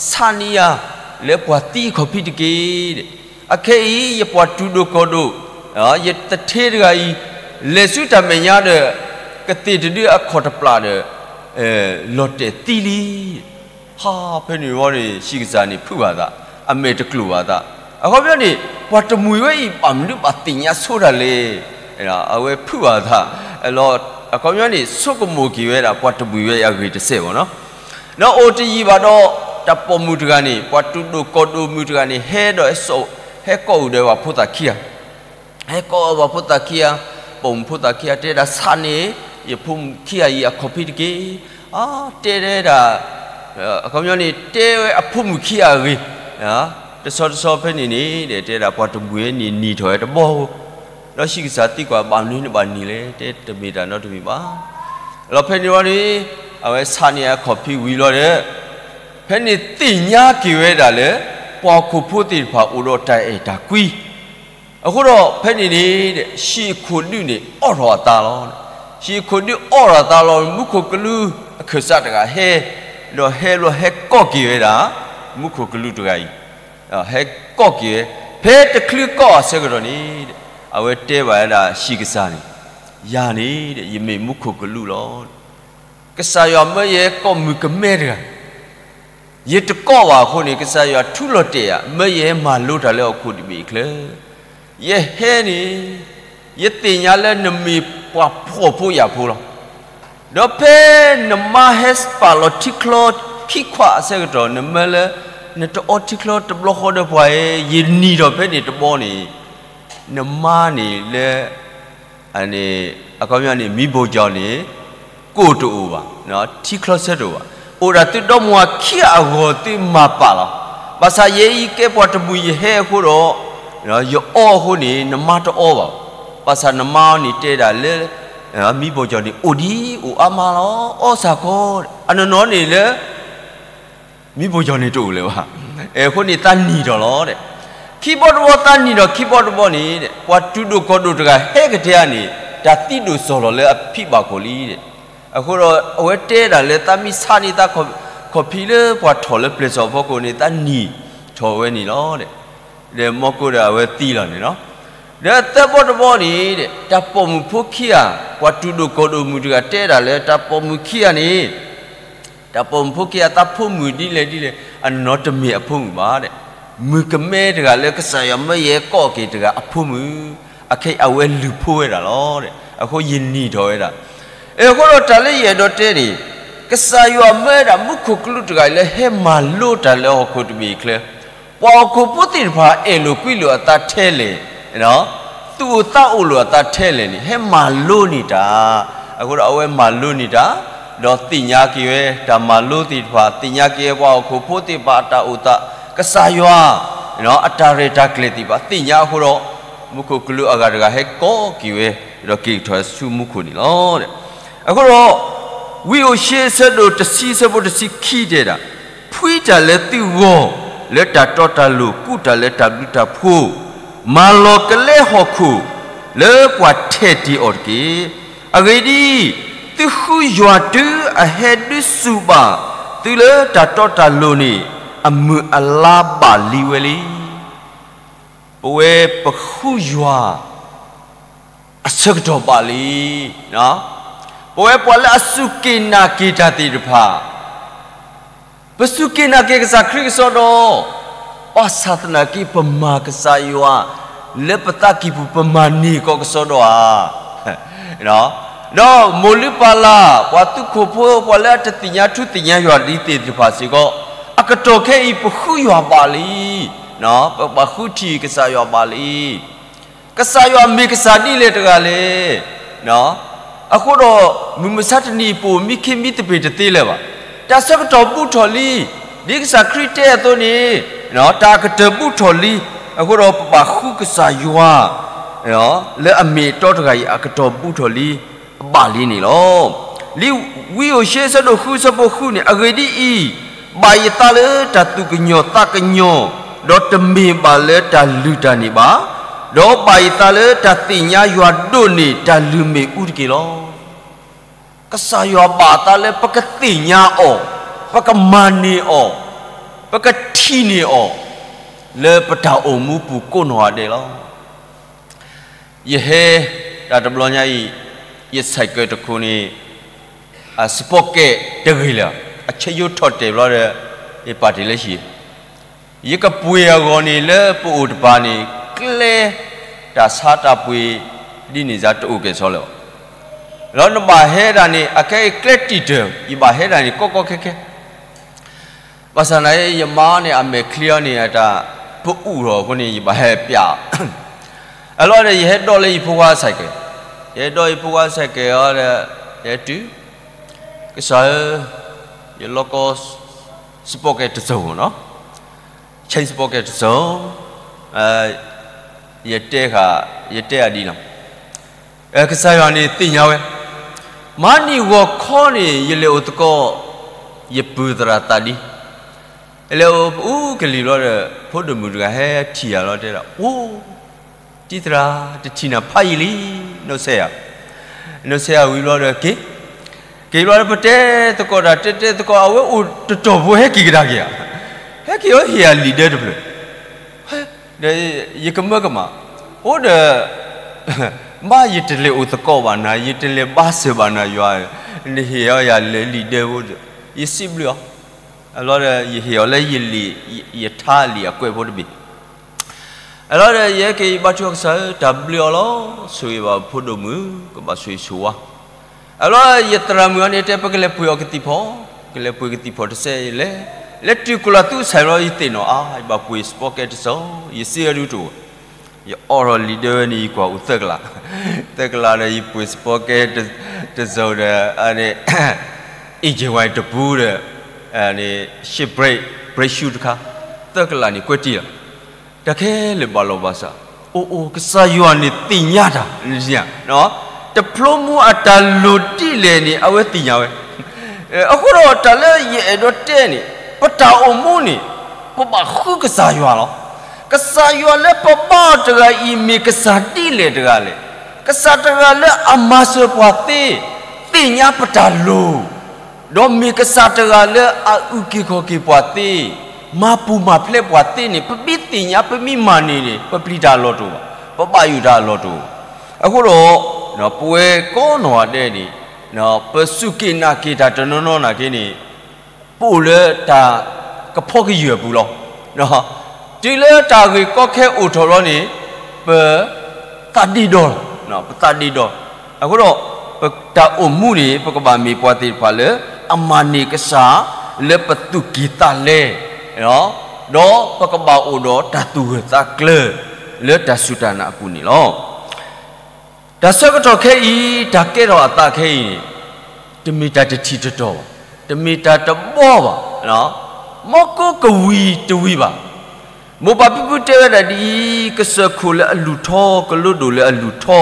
ဆးန့ၢ်ယၤ လၢပှၤသံအခီၣ်ဖံးတက့ၢ်. အခဲအံၤ ယပှၤတူၢ်ဒိၣ်ကီၢ်ဒိၣ် ယတထ့တဂၤအံၤ လဲၤဆူတၢ်မဲာ်ညါဒီး ကသ့ၣ်တဒုအခီၣ်တပျၢ်ဒီး လီၤတဲာ်သံလံ. ဟး ဖဲန့ၣ်ဝံၤန့ၣ် ဆံးကစၢ်န့ၣ် ဖုးဘၣ်သး, အမဲာ်တကျိၤဘၣ်သး. အခီပညီန့ၣ် ပှၤတမှံၤဝဲအံၤ ဘၣ်မနုၤဘၣ်သ့ၣ်ညါဆိတၢ်လဲၣ်. အဝဲဖုးဘၣ်သး, အခီပညီန့ၣ် ဆိကမိၣ်က့ၤဝဲဒၣ် ပှၤတမှံၤဝဲအဂ့ၢ်တစဲးဘၣ်နီၤ. ဒီးအိၣ်တယံာ်ဘၣ်ဒီး တၢ်ပိာ်မုၣ်တဂၤန့ၣ် ပှၤတူၢ်ဒိၣ်ကီၢ်ဒိၣ်မုၣ်တဂၤန့ၣ် ဟဲဒီး ဟဲကိးအုၣ်ဒီးပှၤဖိသၣ်ခံဂၤ ဟဲကိးအီၤပှၤဖိသၣ်ခံဂၤ, ပိာ်မုၣ်ဖိသၣ်ခံဂၤ တဲဒၣ် ဆးန့ၢ် ယဖိမုၣ်ခံဂၤအံၤအခီၣ်ဖံးတက့ၢ်. အါ တဲဒၣ် အခီပညီန့ၣ် တဲဝဲအဖိမုၣ်ခံဂၤအဂ့ၢ်, တဆီတဆီဖဲန့ၣ်န့ၣ် တဲဒၣ်ပှၤတမှံၤန့ၣ်နံၤထီၣ်ဝဲတဘီ, ဒီးဟံၣ်ကစၢ်သံကွၢ်ဘၣ်မနုၤနဘၣ်နံၤလဲၣ်, တဲတမ့ၢ်တၢ်နီတမံၤဘၣ်. လီၤဖဲန့ၣ်ဝံၤန့ၣ် အဝဲဆးန့ၢ်အခီၣ်ဖံးဝံၤလီၤဒီး ဖဲန့ၣ်သ့ၣ်ညါက့ၤဝဲဒၣ်လၢ ပှၤဟီၣ်ခိၣ်ဖိသ့ၣ်တဖၣ်အိၣ်ဒီးတၢ်အဲၣ်တၢ်ကွံ အဃိဒီးဖဲန့ၣ်န့ၣ် ဟံၣ်ခိၣ်ဒုန့ၣ်အိးထီၣ်အသးလီၤ. ဟံၣ်ခိၣ်ဒုအိးထီၣ်အသးလီၤ မူခိၣ်ကလူးအခၢၣ်စးတဂၤဟဲ, ဒီးဟဲဘျီဟဲကိးက့ၤဝဲဒၣ် မူခိၣ်ကလူးတဂၤအံၤ, ဟဲကိးက့ၤဝဲ, ဖဲတချုးကိးအဆၢကတီၢ်န့ၣ် အဝဲတဲဘၣ်ဝဲဒၣ်ဟံၣ်ကစၢ်န့ၣ်, ယၤန့ၣ် ယမ့ၢ်မူခိၣ်ကလူးလီၤ. ကစၢ်ယွၤမၢယဟဲကိးမုၣ်ကမဲတဂၤ ယတကိးဘၣ်အဃိန့ၣ် ကစၢ်ယွၤထူလီၤတဲာ်ယၤ မၢယဟဲမၤလိတၢ်လၢဟီၣ်ခိၣ်တဘ့ၣ်အချၢ, ယဟဲန့ၣ် ယသ့ၣ်ညါလၢနမ့ၢ်ပှၤဖှီၣ်ဖိယာ်ဖိလီၤ. ဒီးဖဲနမါဟဲပာ်လီၤထံချီခံခွးအဆၢကတီၢ် နမၢလၢ နတအီထံချီတဘျီဃီဒီးပှၤဧၢ, ယနံၤထီၣ်ဖဲန့ၣ်တဘီန့ၣ် နမါန့ၣ်လၢ အခီပညီန့ၣ် မံဘိၣ်ကၠီၣ်န့ၣ် ကိၣ်တအိၣ်ဘၣ်, ထံချီဆၢတအိၣ်ဘၣ်, အိၣ်ဒၣ်သုဒီမါဝၤခံဂၤအဂီၢ်သုမၤပာ်လီၤ. ဘၣ်ဆၣ်ယဲအံၤကဲပှၤတမှံၤယဟဲအဃိဒီး ယအီအဃိန့ၣ် နမါတအီဘၣ်, ဘၣ်ဆၣ်နမါန့ၣ်တဲဒၣ်လၢ မံဘိၣ်ကၠီၣ်န့ၣ် အိၣ်ဒံးအိၣ်အါမးလီၤ အီစ့ၢ်ကီး, အနီၢ်နီၢ်န့ၣ်လၢ မံဘိၣ်ကၠီၣ်န့ၣ်တအိၣ်လၢၤဘၣ်. အဃိန့ၣ်သးနံၤထီၣ်လီၤ. ခံဘီတဘီသးနံၤထီၣ်ခံဘီတဘီန့ၣ် ပှၤတူၢ်ဒိၣ်ကီၢ်ဒိၣ်တဂၤဟဲကတဲဧါန့ၣ် တၢ်သံဒိၣ်စီၢ်လီၤလၢအဖံဘၣ်ခိၣ်လံ. အဃိဒီးအဝဲတဲဒၣ်လၢသးမ့ၢ်ဆးန့ၢ်သးခီၣ်ဖံးလၢပှၤထီၣ်လၢပျဲၢ်စီၣ်အဖီခိၣ်န့ၣ် သးနံၤထီၣ်ဝဲန့ၣ်လီၤ. ဒီးမီကိဒီးအဝဲသံလီၤန့ၣ်လီၤ. ဒီးသၢဘီတဘီန့ၣ် တၢ်ပိာ်မုၣ်ဖိခံဂၤ ပှၤတူၢ်ဒိၣ်ကီၢ်ဒိၣ်မုၣ်တဂၤတဲဒၣ်လၢတၢ်ပိာ်မုၣ်ခံဂၤန့ၣ် တၢ်ပိာ်မုၣ်ဖိခံဂၤသးဖိမုၣ်ဒ်လဲၣ်ဒ်လဲၣ် အနီၢ်တမ့ၢ်အဖိမုၣ်ဘၣ်. မုၣ်ကမဲတဂၤလၢကစၢ်ယွၤမၢယဟဲကိးက့ၤတဂၤအဖိမုၣ်, အခဲအံၤအဝဲလုၢ်ဖိဝဲဒၣ်လီၤ. အဃိယနံၤထီၣ်ဝဲဒၣ်. အဃိဒီးတၢ်လၢယအဲၣ်ဒိးတဲန့ၣ် ကစၢ်ယွၤမၢဒၣ်မူခိၣ်ကလူးတဂၤအံၤလၢဟဲမၤလိတၢ်လၢဟီၣ်ခိၣ်တဘ့ၣ်အချၢ ပှၤဟီၣ်ခိၣ်ဖိသ့ၣ်တဖၣ်အဲၣ်လိာ်ကွံလိာ်အသးထဲလဲၣ်, သူၣ်အိၣ်သးအိၣ်လိာ်အသးထဲလဲၣ်န့ၣ် ဟဲမၤလိန့ၢ်တၢ်. အဃိဒီးအဝဲမၤလိန့ၢ်တၢ်, ဒီးသ့ၣ်ညါက့ၤဝဲတၢ်မၤလိသ့ၣ်တဖၣ်, သ့ၣ်ညါက့ၤဝဲပှၤဟီၣ်ခိၣ်ဖိသ့ၣ်တဖၣ်အတၢ်အိၣ်သး, ကစၢ်ယွၤ အတၢ်ရဲၣ်တၢ်ကျဲၤသ့ၣ်တဖၣ် သ့ၣ်ညါအဃိဒီး မူခိၣ်ကလူးအဂၤတဂၤဟဲကိးက့ၤဝဲ, ဒီးက့ၤကထီၣ်ဆူမူခိၣ်န့ၣ်လီၤ. အဃိဒီး ဝံဧိၤၡ့အဆၢဒိၣ်တဆံအဆၢဖိတဆံခံတဲဒၣ်, ဖှံတၢ်လၢသုဂီၢ်လၢတၢ်တီတၢ်လိၤ, ကူးတၢ်လၢတၢ်ဘျုးတၢ်ဖှိၣ်, မၤလီၤကလဲဟီၣ်ခိၣ်လၢပှၤထဲးတ့ၢ်အီၤတက့ၢ်. အဂ့ၢ်ဒ်အံၤ, သုဃုယွၤတုၤအဟဲဒုးစူးဘၣ်သုလၢတၢ်တီတၢ်လိၤန့ၣ် အမုာ်အလါဘၣ်လံဝဲလံ. ပဝဲပဃုယွၤ အဆၢကတီၢ်ဘၣ်လံ. ပဝဲပှၤလၢအစူၢ်က့ၤနာ်က့ၤတၢ်သ့ၣ်တဖၣ်, ပစူၢ်က့ၤနာ်က့ၤကစၢ်ခရံာ်ကစီဒီ, ဘၣ်ဆၣ်သနာ်က့ ပမၤကစၢ်ယွၤ လၢပသးကံၢ်ပူၤ ပမၤန့ၢ်ကီးကစီဒီဧါ. ဒီးမိၢ်လုၢ်ပၢ်လၢ် ပှၤသူခိၣ်ဖိ ပှၤလၢအတသ့ၣ်ညါထူသ့ၣ်ညါယွၤဒ်သ့ၣ်တဖၣ်စ့ၢ်ကီး, အကတီၢ်ခဲအံၤ ပဃုယွၤဘၣ်လံ. ပဘၣ်ဃုထံၣ်ကစၢ်ယွၤဘၣ်လံ. ကစၢ်ယွၤမ့ၢ်ကစၢ်ဒ်လဲၣ်တဂၤလဲၣ်. အဃိဒီး မုၢ်မဆါတနံၤအံၤ ပအိၣ်မံခ့မံသပ့ၤတသ့လၢၤဘၣ်. တၢ်ဆၢကတီၢ်ဘူးထီၣ်လံ. ဒ်ကစၢ်ခရံာ်တဲအသိးန့ၣ်, တၢ်အကတၢၢ်ဘူးထီၣ်လံ. အဃိဒီးပဘၣ်ဃုကစၢ်ယွၤ လၢအမ့ၢ်အတီတဂၤအံၤ အကတီၢ်ဘူးထီၣ်လံ ဘၣ်လံန့ၣ်လီၤ. လံာ်ဝံဧိၤၡ့အဆၢဒိၣ်ဃုအဆၢဖိဃုန့ၣ်, အဂ့ၢ်ဒ်အံၤ, ဘၣ်ယသးလၢတၢ်သူၣ်ကညီၤသးကညီၤ, ဒီးတမ့ၢ်ဘၣ်လၢတၢ်လုၢ်တၢ်န့ၢ်ဘၣ်, ဒီးဘၣ်ယသးလၢတၢ်သ့ၣ်ညါယွၤဒိၣ်န့ၢ်တၢ်လုၢ်မ့ၣ်အူတက့ၢ်လီၤ. ကစၢ်ယွၤဘၣ်သးလၢပကသ့ၣ်ညါအီၤ, ပကမၤန့ၢ်အီၤ, ပကထံၣ်န့ၢ်အီၤ, လၢပတၢ်အိၣ်မူပူၤကိးနီၢ်ဂၤဒဲးလီၤ. ယဟဲ တၢ်တဘျီညါအံၤ, ယဆဲးကဲတခိၣ်န့ၣ် အစပီးကဲတဂ့ၤလၢၤ, အဆၢယိထီၣ်တဲာ်ဘျီဒီး ယပာ်တ့ၢ်လၢဟံၣ်, ယကပှ့ၤအဂီၢ်န့ၣ်လၢပအိၣ်တပၤန့ၣ် ကျဲ တၢ်ဆါတၢ်ပှ့ၤ ဒ်န့ၣ်စ့ၢ်တအိၣ်ကဲၣ်ဆိးလၢၤဘၣ်. ဒီးနဘၣ်ဟဲဒၣ်န့ၣ် အခဲအံၤကျဲတံာ်တၢၢ် ယဘၣ်ဟဲဒၣ်န့ၣ် ကီကီခဲခဲ ဘၣ်ဆၣ်သနာ်က့ ယမါန့ၣ် အမဲာ်ချံအီၤန့ၣ် အတၢ်ပအူၣ်ထီၣ်အဃိန့ၣ် ယဘၣ်ဟဲပျးအီၤ. အလီၢ်ဒီး ယဟဲဒိးလၢယဖိခွါဆဲးကဲၤ, ယဟဲဒိးယဖိခွါဆဲးကဲၤအီၤဒီး ယဟဲတုၤ, ကစၢ်ဧၢ, ယလီၢ်ကီ စပီးကဲတစိၤနီၤ, Chain Smoker တစိၤ, ယတဲဃာ်, ယတဲအဒ်လီၤ. ကစၢ်ယွၤန့ၣ်သ့ၣ်ညါဝဲ, မၤနံၣ်ဂီၤခီန့ၣ် ယလဲၤအိၣ်သကိး, ယပုၢ်သရၣ်သးဒံ, လဲၤအိၣ်ပအူကလံၤဘျီဒီး ဖိဒိၣ်မုၣ်တဂၤဟဲထံၣ်ယၤလီၤ တဲဒၣ်, အိၣ် တံၤသရၣ် တထံၣ်နၤဖးယံာ်လံ, နီၢ်ဆဲးယၤ, နီၢ်ဆဲးယၤဝံၤဘျီဒီးက့ၤ, က့ၤဘျီဒီး ပတဲသကိးတၢ် တဲတဲသကိး အဝဲအိၣ်တတီၢ်ဖိ ဟဲက့ၤကဒါက့ၤဧါ, ဟဲက့ၤအီၤဟ့ၣ်ယၤလံာ်ဒၢတဖျၢၣ်, ဒီးယကမၢကမၣ်, အိၣ်ဒီး ဘၣ်ယတလဲၤအိၣ်သကိးဘၣ်နၤ, ယတလဲၤဘါစၢၤဘၣ်နၤယွၤ, နဟ့ၣ်အီၤယၤလၢလံာ်ဒၢဖိဒီး ယစံးဘျုးအီၤ, အလီၤဒီး ယဟ့ၣ်အီၤလၢယလံာ်, ယထါလံာ်အကွဲးဖိတဘ့ၣ် အလီၤဒီး ယဟဲက့ၤယဘါထုကီၢ်ကစၢ်ဧၢ, တၢ်ဘျုးအီၤလီၤ, ဆိၣ်ဂ့ၤဘၣ်ဖိဒိၣ်မုၣ် ကဘၣ်ဆိၣ်ဂ့ၤဆိၣ်ဝါ, အလီၤ ယသရၣ်မုၣ်အီၤန့ၣ် တဲပကလဲၤပှ့ၤအီၤကသံၣ်ဖီ, ကလဲၤပှ့ၤကသံၣ်ဖီတစဲးလဲၣ်, လဲၤတုၤကိးလီၤသူၣ်ဆၢလီၤ ယသ့ၣ်နီၣ်အါ, ယဘၣ်ပှ့ၤ စပီကဲ တစိၤ, ယစ့အဒုတအိၣ်, ယအိးထီၣ်လံာ်ဒၢဝဲန့ၣ် ယကွၢ်အိၣ်သၢကလး, သၢကလးဒီး ယပှ့ၤ စပီကဲ တစိၤဒီး အ့ၣ်ကၠ့ၣ်ဝါတပူၤဒီး ရှ့း brake shoe တခါ, သၢကလးန့ၣ်ကွဲးတံၢ်လီၤ, တၢ်ခဲလၢာ်ဘၣ်လီၤဘၣ်စး, အိၣ်အိၣ် ကစၢ်ယွၤန့ၣ်သ့ၣ်ညါတၢ်, တဖျိမူအတၢ်လိၣ်ဒ်လဲၣ်န့ၣ် အဝဲသ့ၣ်ညါဝဲ, အဃိဒီးတၢ်လၢယအဲၣ်ဒိးတဲန့ၣ် ပတၢ်အိၣ်မူန့ၣ် ပဘၣ်ဃုကစၢ်ယွၤလီၤ. ကစၢ်ယွၤလၢပဘါအီၤတဂၤအံၤ မ့ၢ်ကစၢ်ဒ်လဲၣ်တဂၤလဲၣ်. ကစၢ်တဂၤလၢအမၤစၢၤပှၤသ့, သ့ၣ်ညါပတၢ်လိၤ, ဒီးမ့ၢ်ကစၢ်တဂၤလၢအအုၣ်က့ၤခီၣ်က့ၤပှၤသ့, မၤပူၤမၤဖျဲးပှၤသ့န့ၣ် ပမ့ၢ်သ့ၣ်ညါ ပမ့ၢ်မၤန့ၢ်န့ၣ် ပပျံၤတၢ်အလီၢ်တအိၣ်ဘၣ်, ပဘၣ်ယိၣ်တၢ်အလီၢ်တအိၣ်ဘၣ်. အဃိဒီး ပဝဲကိးနီၢ်ဂၤဒဲးန့ၣ် ပစူၢ်က့ၤနာ်က့ၤတၢ်တနီၤနီၤနာ်က့န့ၣ် ပအိၣ်လၢတၢ်ကဖီကယၢၢ်အပူၤလီၤ. တုၤလၢတၢ်ဂ့ၢ်ကီခဲအိၣ်ထီၣ်လီၤန့ၣ် ပသးဒ့ဒီလီၤ, ပသးဒ့ဒီ. အဃိဒီး ပတၢ်အိၣ်မူန့ၣ် ပကဘၣ်မ့ၢ်ပှၤသ့ၣ်တဖၣ်လၢ အမၤန့ၢ်ကစၢ်လၢပသူၣ်ကံၢ်သးလဲ, ဒီးပကဘၣ်အိၣ်ဒီးတၢ်သူၣ်ဂၢၢ်သးကျၢၤ လၢတၢ်စူၢ်တၢ်နာ်အပူၤန့ၣ်လီၤ. တၢ်ဆၢကတီၢ်ခဲအံၤ တၢ်ကဲထီၣ်အသးခဲအံၤန့ၣ် တမ့ၢ်တၢ်တထံၣ်တတီၤဘၣ်, တမ့ၢ်တၢ်တဘီဘၣ်, မီကိကဝံၤတဝံၤဘၣ်. မိၢ်ပၢ်ဖံဖုတဲဝဲဒၣ်ဒ်အံၤ, ကစၢၢ်ခိၣ်လၢအလူၢ်ထီ, ကလိဒိၣ်လၢအလူၢ်ထီ,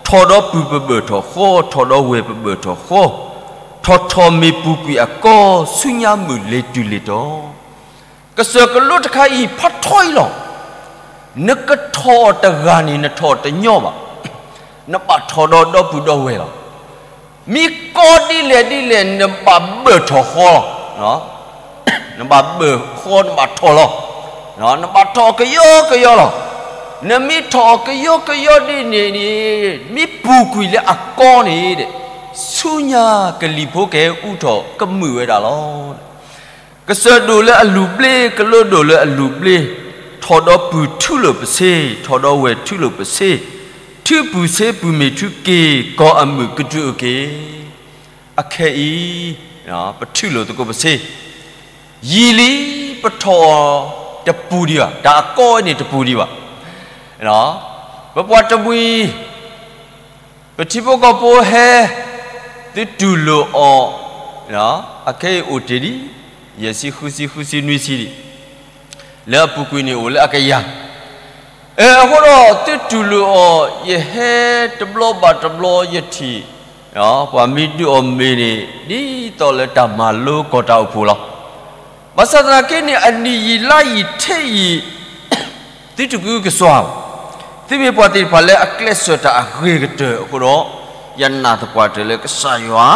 ထီၣ်ဒီးပုၢ်ပဘၢၣ်ထီၣ်ဃီ, ထီၣ်ဒီးဝဲၢ်ပဘၢၣ်ထီၣ်ဃီ, ထီၣ်ထီၣ်မ့ၢ်ပူၤကွံာ်အကီ, ဆူညါမုၢ်လ့ၤတုၤလ့ၤတီၤ ကစၢၢ်ကလိတခါအံၤ ဖးထီအံၤလီၤ. နကထီၣ်အီၤတဂၤန့ၣ် နထီၣ်တညီဘၣ်. နဘၣ်ထီၣ်ဒီးဒီပုၢ်ဒီဝဲၢ်လီၤ. မ့ၢ်ကီဒ်လဲၣ်ဒ်လဲၣ် နဘၣ်ဘၢၣ်ထီၣ်ဃီလီၤ. နဘၣ်ဘၢၣ်ဃီ နဘၣ်ထီၣ်လီၤ. နဘၣ်ထီၣ်ကယီကယီလီၤ. နမ့ၢ်ထီၣ်အီၤကယီကယီဒ်န့ၣ်န့ၣ် မ့ၢ်ပူၤကွံာ်လၢအကီန့ၣ်ဒီး ဆူညါကလံၤဖိကဟဲအူထီၣ်ကမုာ်ဝဲဒၣ်လီၤ. ကစၢၢ်ဒိၣ်လၢအလူၢ်ဘျ့, ကလိဒိၣ်လၢအလူၢ်ဘျ့, ထီၣ်ဒီးပုၢ်ထူလိာ်ပဆ့, ထီၣ်ဒီးဝဲၢ်ထူလိာ်ပဆ့, ထူပုၢ်ဆ့ပုၢ်မ့ၢ်ထူက့ၤ, ကီၢ်အမုၢ်ကဒုးအိၣ်က့ၤ. အခဲအံၤ ပထူလိာ်သကိးပဆ့, ယံာ်လံ ပထီၣ်အီၤတပူၤဒံးဘၣ်, တၢ်အကီဝဲန့ၣ်တပူၤဒံးဘၣ်. ပပှၤတမှံၤ ပထံဖိကီၢ်ဖိဟဲ သုတူၢ်လိာ်အီၤ, အခဲအံၤအိၣ်တ့ၢ်ဒံး ယဲၢ်ဆံဃုဆံ ဃုဆံနွံဆံဒံး, လၢအပူၤကွံာ်န့ၣ်အိၣ်လၢအကယၤ. အဃိဒီးသုတူၢ်လိာ်အီၤ ယဟဲတဘျီဘၣ်တဘျီယထံၣ် ပှၤမ့ၢ်ဒုးအီၣ်မ့ၤန့ၣ် ဒ်သိးလၢတၢ်မၤလိကီၢ်တၢ်အိၣ်ဖှိၣ်လီၤ. ဘၣ်ဆၣ်သနာ်က့န့ၣ် အနံၣ်ယံာ်လါယံာ်ထဲအံၤ သုတကအုကစွါဘၣ်. သုမ့ၢ်ပှၤသ့ၣ်တဖၣ်လၢအကျဲးစၢးတၢ်အဂ့ၤကတၢၢ်အဃိဒီး ယနာ်သပှၢ်တၢၢ်လၢကစၢ်ယွၤ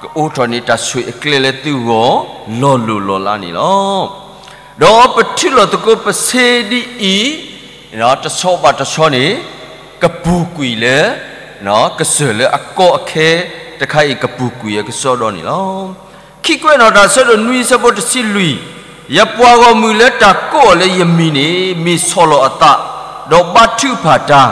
ကအိးထီၣ်န့ၢ်တၢ်ဆိၣ်အကျဲလၢသုဂီၢ် လီၤလိၢ်လီၤလးန့ၣ်လီၤ. ဒီးပထူလိာ်သကိးပဆ့ဒ်အံၤ တဆီဘၣ်တဆီန့ၣ် ကပူၤကွံာ်လၢ ကစၢၢ်လၢအကီအခဲတခါအံၤ ကပူၤကွံာ်အကစီဒီန့ၣ်လီၤ. ခံကွဲးနီၣ်တၢ် အဆၢဒိၣ်နွံ အဆၢဖိတဆံလွံၢ်, ယပှၤဂီၢ်မုၢ်လၢတၢ်ကိးအီၤလၢယမံၤန့ၣ် မ့ၢ်ဆီၣ်လီၤအသး, ဒီးဘါထုကဖၣ်တၢ်,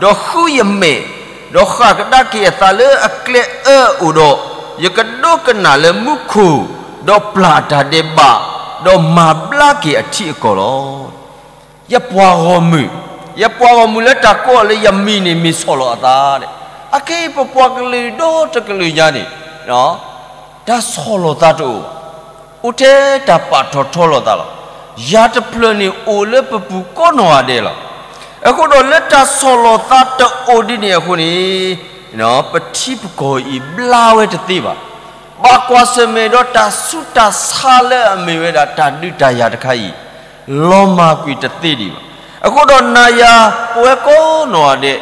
ဒီးဃုယမဲာ်, ဒီးဃၣ်ကဒါက့ၤအသးလၢအကျဲအၢအအိၣ်ဒီး, ယကဒိကနၣ်လၢမူခိၣ်, ဒီးပျၢ်အတၢ်ဒဲးဘး, ဒီးမၤဘျါက့ၤအထံအကီၢ်လီၤ. ယပှၤဂီၢ်မုၢ်, ယပှၤဂီၢ်မုၢ်လၢတၢ်ကိးအီၤလၢယမံၤန့ၣ် မ့ၢ်ဆီၣ်လီၤအသး. အခဲအံၤပပှၤကလုာ်ဒီတကလုာ်ညါန့ၣ် တၢ်ဆီၣ်လီၤသးတအိၣ်ဘၣ်. အိၣ်ထဲတၢ်ပာ်ထီၣ်ထီလီၤသးလီၤ. ယၤတဖျၢၣ်န့ၣ်အိၣ်လၢပပူၤကိးနီၢ်ဂၤဒဲးလီၤ. အဃိဒီးလၢတၢ်ဆီၣ်လီၤသးတအိၣ်ဒ်န့ၣ်အဃိန့ၣ်, ပထံပကီၢ်အံၤဘျါဝဲတသ့ဘၣ်. ဘၣ်ကွၢ်ဆၢၣ်မဲာ်ဒီးတၢ်ဆူးတၢ်ဆါလၢအမ့ၢ်ဝဲဒၣ်တၢ်ဒုးတၢ်ယၤတခါအံၤ လီၤမၢ်ကွံာ်တသ့ဒံးဘၣ်. အဃိဒီးနၤယၤ ပဝဲကိးနီၢ်ဂၤဒဲး,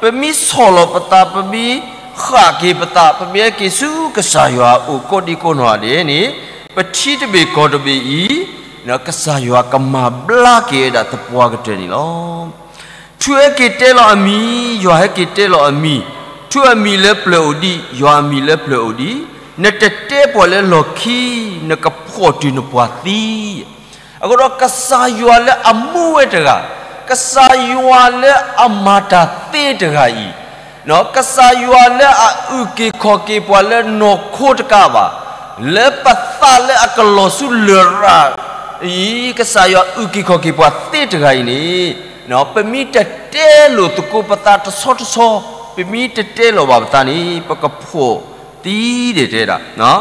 ပမ့ၢ်ဆီၣ်လီၤပသး, ပမ့ၢ်ဃၣ်က့ၤပသး, ပမ့ၢ်ဟဲက့ၤဆူကစၢ်ယွၤအအိၣ်ကိးဒံကိးနီၢ်ဂၤဒဲးန့ၣ်, ပထံတဘ့ၣ်ကီၢ်တဘ့ၣ်အံၤ, ကစၢ်ယွၤကမၤဘျါက့ၤဝဲဒၣ်သပှၢ်ကတၢၢ်န့ၣ်လီၤ. ထူဟဲက့ၤတဲလီၤအမံၤ, ယွၤဟဲက့ၤတဲလီၤအမံၤ, ထူအမံၤလၢပျၢၤအိၣ်ဒံး, ယွၤအမံၤလၢပျၢၤအိၣ်ဒံး, နတတဲပှၤလၢလီၢ်ခံ, နကဖှီၣ်တုၤနပှၤသံ. အဃိဒီးကစၢ်ယွၤလၢအမူဝဲတဂၤ, ကစၢ်ယွၤလၢအမၤတၢ်သ့တဂၤအံၤ, ကစၢ်ယွၤလၢအအုၣ်က့ၤခီၣ်က့ၤပှၤလၢနီၢ်ခိတကးဘၣ်, လၢပသးလၢအကလီၤဆူလရာ်အံၤ, ကစၢ်ယွၤအုၣ်က့ၤခီၣ်က့ၤပှၤသ့တဂၤအံၤန့ၣ်, ပမ့ၢ်တတဲလိာ်သကိးပသးတဆီတဆီ, ပမ့ၢ်တတဲလီၤဘၣ်ပသးန့ၣ် ပကဖှီၣ်သံဒဲးတဲဒၣ်.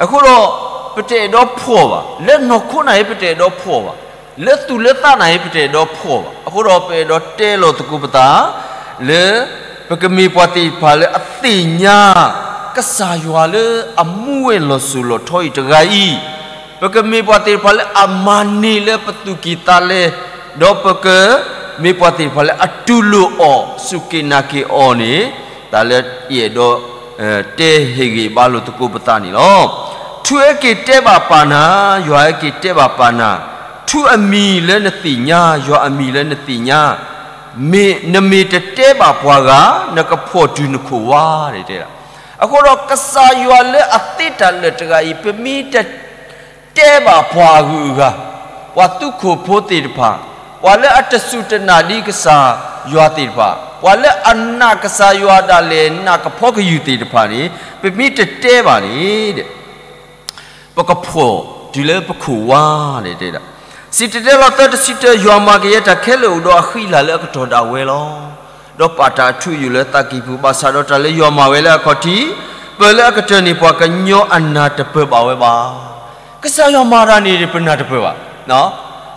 အဃိဒီး ပတအဲၣ်ဒိးဖှီၣ်ဘၣ်, လၢနီၢ်ခိနၤအံၤပတအဲၣ်ဒိးဖှီၣ်ဘၣ်, လၢသူၣ်လၢသးနၤအံၤပတအဲၣ်ဒိးဖှီၣ်ဘၣ်. အဃိဒီးပအဲၣ်ဒိးတဲလိာ်သကိးပသး လၢ ပကမ့ၢ်ပှၤသ့ၣ်တဖၣ်လၢအသ့ၣ်ညါ ကစၢ်ယွၤလၢအမူဝဲလီၤစိၤလီၤထီအံၤတဂၤအံၤ, ပကမ့ၢ်ပှၤသ့ၣ်တဖၣ်လၢအမၤန့ၢ်လၢပသူၣ်ကံၢ်သးလဲ, ဒီးပကမ့ၢ်ပှၤသ့ၣ်တဖၣ်လၢအတူၢ်လိာ်အီၤ စူၢ်က့ၤနာ်က့ၤအီၤန့ၣ်, တၢ်လၢယအဲၣ်ဒိး တဲဟ့ၣ်ဂံၢ်ဘါလိာ်သကိးပသးန့ၣ်လီၤ. ထူဟဲက့ၤတဲဘၣ်ပာ်နၤ, ယွၤဟဲက့ၤတဲဘၣ်ပာ်နၤ, ထူအမံၤလၢနသ့ၣ်ညါ, ယွၤအမံၤလၢနသ့ၣ်ညါ, မ့ၢ်နမ့ၢ်တတဲဘၣ်ပှၤဂၤ, နကဖှီၣ်တုၤနခိၣ်ဝါ တဲဒၣ်. အဃိဒီးကစၢ်ယွၤလၢအသ့တၢ်လၢာ်တဂၤအံၤ ပမ့ၢ်တ တဲဘၣ်ပှၤအဂုၤအဂၤ, ပှၤသူခိၣ်ဖိသ့ၣ်တဖၣ်, ပှၤလၢအတစူၢ်တနာ်ဒ်ကစၢ်ယွၤသ့ၣ်တဖၣ်, ပှၤလၢအနာ်ကစၢ်ယွၤဒၣ်လဲာ်နာ်ကဖီကယုၢ်သ့ၣ်တဖၣ်န့ၣ်, ပမ့ၢ်တတဲဘၣ်န့ၣ် ပကဖှီၣ်တုၤလၢပခိၣ်ဝါန့ၣ်တဲဒၣ်. စံၣ်တဲၤတဲလီၤသၢ တဆံတၢ, ယွၤမၤကယဲၢ်တၢ်ခဲလၢာ်အိၣ်ဒီးအဃံအလၤလၢအကတီၢ်ဒၣ်ဝဲလီၤ. ဒီးပာ်တၢ်အထူအယိာ်လၢသးကံၢ်ပူၤ, ဘၣ်ဆၣ်ဒီးတၢ်လၢယွၤမၤဝဲလၢအခီၣ်ထံး, ပၢၢ်လၢအကတၢၢ်န့ၣ် ပှၤကညီအနၢ်တပၢၢ်ဘၣ်ဝဲဘၣ်. ကစၢ်ယွၤမၤတၢ်န့ၣ် ပနၢ်တပၢၢ်ဘၣ်.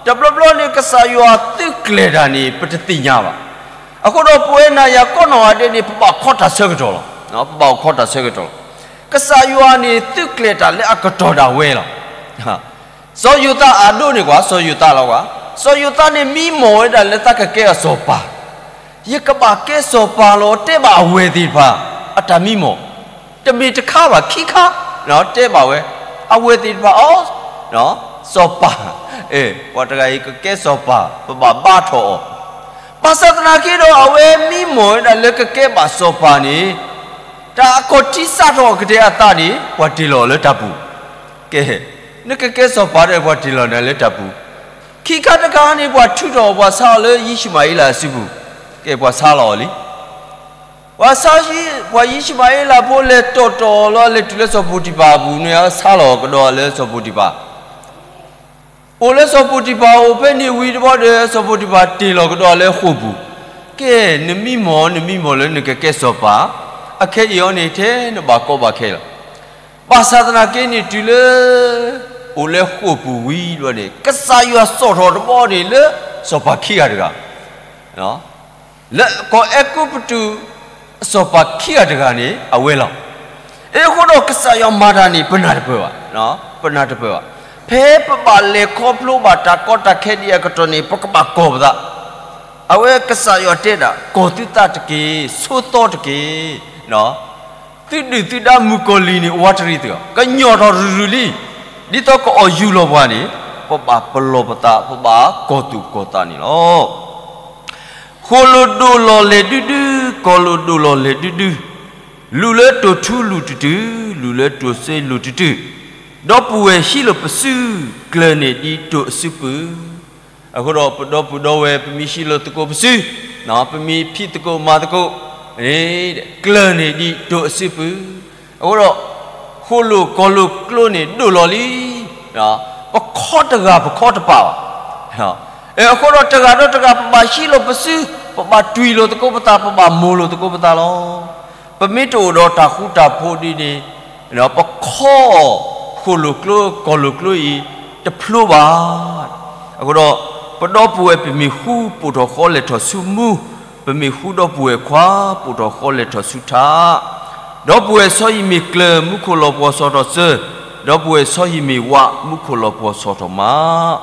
တဘျီဘျီန့ၣ် ကစၢ်ယွၤသုးကျဲၤတၢ်န့ၣ် ပတသ့ၣ်ညါဘၣ်. အဃိဒီးပဝဲနၤယၤကိးနီၢ်ဂၤဒဲးန့ၣ် ပဘၣ်ခီတၢ်ဆၢကတီၢ်လီၤ. ပဘၣ်အိၣ်ခီတၢ်ဆၢကတီၢ်လီၤ. ကစၢ်ယွၤန့ၣ်သုးကျဲၤတၢ်လၢအကတီၢ်ဒၣ်ဝဲလီၤ. စီၤယိၤသးအဒိန့ၣ်ကွၢ်, စီၤယိၤသးလီၤကွၢ်, စီၤယိၤသးန့ၣ်မံမီၢ်ဝဲဒၣ်လၢသးကကဲအစီၤပၤ, ယကဘၣ်ကဲစီၤပၤလီၤ တဲဘၣ်အဝဲၢ်သ့ၣ်တဖၣ် အတၢ်မံမီၢ်, တမ့ၢ်တခါဘၣ်ခံခါ, တဲဘၣ်ဝဲ, အဝဲၢ်သ့ၣ်တဖၣ်အီၤ, စီၤပၤ, ပှၤတဂၤအံၤကကဲစီၤပၤ ပဘၣ်ဘါထီၣ်အီၤ, ဘၣ်ဆၣ်သနာ်က့ဒီး အဝဲမံမီၢ်ဝဲဒၣ်လၢကကဲဘၣ်စီၤပၤန့ၣ် တၢ်အခီၣ်ထံးစးထီၣ်ကတဲာ်အသးန့ၣ် ပှၤတ့ၢ်လီၤအီၤလၢတၢ်ပူၤ, ကဲ, နကကဲစီၤပၤဒီးပှၤတ့ၢ်လီၤနၤလၢတၢ်ပူၤ, ခံခါတခါန့ၣ် ပှၤထုးထီၣ်ပှၤဆါအီၤလၢယံၡမၤဧ့လးအစုပူၤ, ကဲ ပှၤဆါလီၤအီၤလံ ပှၤဆါ, ပှၤယံၡမၤဧ့လးဖိလဲၤတီၢ်တီၢ်လီၤ လဲၤတုၤလၢစီၤပီၤတံၤဖၤအပူၤန့ၣ် ဆါလီၤကဒီးလၢစီၤပီၤတံၤဖၤ, အိၣ်လၢစီၤပီၤတံၤဖၤအိၣ်ဖဲန့ၣ်ဝံၤတဘျီဒီး စီၤပီၤတံၤဖၤတ့ၢ်လီၤကဒီးလၢဃိာ်ပူၤ, ကဲ, နမံမီၢ် နမံမီၢ်လၢနကကဲစီၤပၤ, အခဲအံၤအီၤန့ၣ် ထဲနဘၣ်ကီဘၣ်ခဲလီၤ. ဘၣ်ဆၣ်သနာ်က့န့ၣ် တုၤလၢ အိၣ်လၢဃိာ်ပူၤဝံၤဘျီန့ၣ် ကစၢ်ယွၤစိာ်ထီၣ်တဘျီန့ၣ်လၢ စီၤပၤခံဂၤတဂၤ လၢကီၢ်အဲၤကူပတူး အစီၤပၤခံဂၤတဂၤန့ၣ် အဝဲလီၤ. အဃိဒီးကစၢ်ယွၤမၤတၢ်န့ၣ် ပနၢ်တပၢၢ်ဘၣ်, ပနၢ်တပၢၢ်ဘၣ်. ဖဲပဘၣ်လဲၤခီဖျိဘၣ်တၢ်ကီတၢ်ခဲဒ်အကတီၢ်န့ၣ် ပကဘၣ်ကီၢ်ပသး, အဝဲကစၢ်ယွၤတဲဒၣ် ကီၢ်သုသးတက့ၢ်, ဆိသီတက့ၢ် သုဒုၣ်သုဒါမုၣ်ကီၤလံၤန့ၣ် အိၣ်ဝးတရံးသု, ကညီၣ်ထီၣ်ရုၢ်ရုၢ်လံ, ဒ်သိးကအီၣ်ယူၢ်လီၤပှၤန့ၣ် ပဘၣ်ပလီၢ်ပသး ပဘၣ်ကီၢ်သူၣ်ကီၢ်သးန့ၣ်လီၤ. ဃိၣ်လိၣ်ဒိၣ်လီၤလဲၤဒုဒု, ကီၢ်လိၣ်ဒိၣ်လီၤလဲၤဒုဒု, လူၤလၢတိၢ်ထူလူၤတတုာ်, လူၤလၢတိၢ်စ့လူၤတတုာ်, ဒီပုၢ်ဝဲၢ်ဟံးလိာ်ပစု, ကျၢၤန့ၢ်ဒ်တိၢ်အစုပူၤ အဃိဒီးပဒီပုၢ်ဒီဝဲၢ် ပမ့ၢ်ဟံးလိာ်သကိးပစု, ပမ့ၢ်ဖံးသကိးမၤသကိး, ကျၢၤန့ၢ်ဒ်တိၢ်အစုပူၤ, အဃိဒီး ဃိၣ်လိၣ်ကီၢ်လိၣ်ကျိန့ၣ်ဒိၣ်လီၤလံ, ပခီတဂၤပခီတပၤဘၣ်. အဃိဒီးတဂၤဒီးတဂၤ ပဘၣ်ဟံးလိာ်ပစု, ပဘၣ်တွံၢ်လိာ်သကိးပသး, ပဘၣ်မိၢ်လိာ်သကိးပသးလီၤ. ပမ့ၢ်တအိၣ်ဒီးတၢ်ဃူတၢ်ဖိးဒ်န့ၣ်, ပခီဃိၣ်လိၣ်ကျိကီၢ်လိၣ်ကျိအံၤတဖျိဘၣ်. အဃိဒီး ပဒီပုၢ်ဝဲၢ်ပမ့ၢ်ဃူ ပိာ်ထီၣ်ဃီလဲၤထီၣ်ဆူမူ, ပမ့ၢ်ဃူဒီပုၢ်ဝဲၢ်ခွါ ပိာ်ထီၣ်ဃီလဲၤထီၣ်ဆူထး, ဒီပုၢ်ဝဲၢ်ဆီဟံၣ်မ့ၢ်ကျၢၤ မူခိၣ်လီၤပှီၢ်ဆီၣ်ထီၣ်စၢၤ, ဒီပုၢ်ဝဲၢ်ဆီဟံၣ်မ့ၢ်ဝး မူခိၣ်လီၤပှီၢ်ဆီၣ်ထီၣ်မး.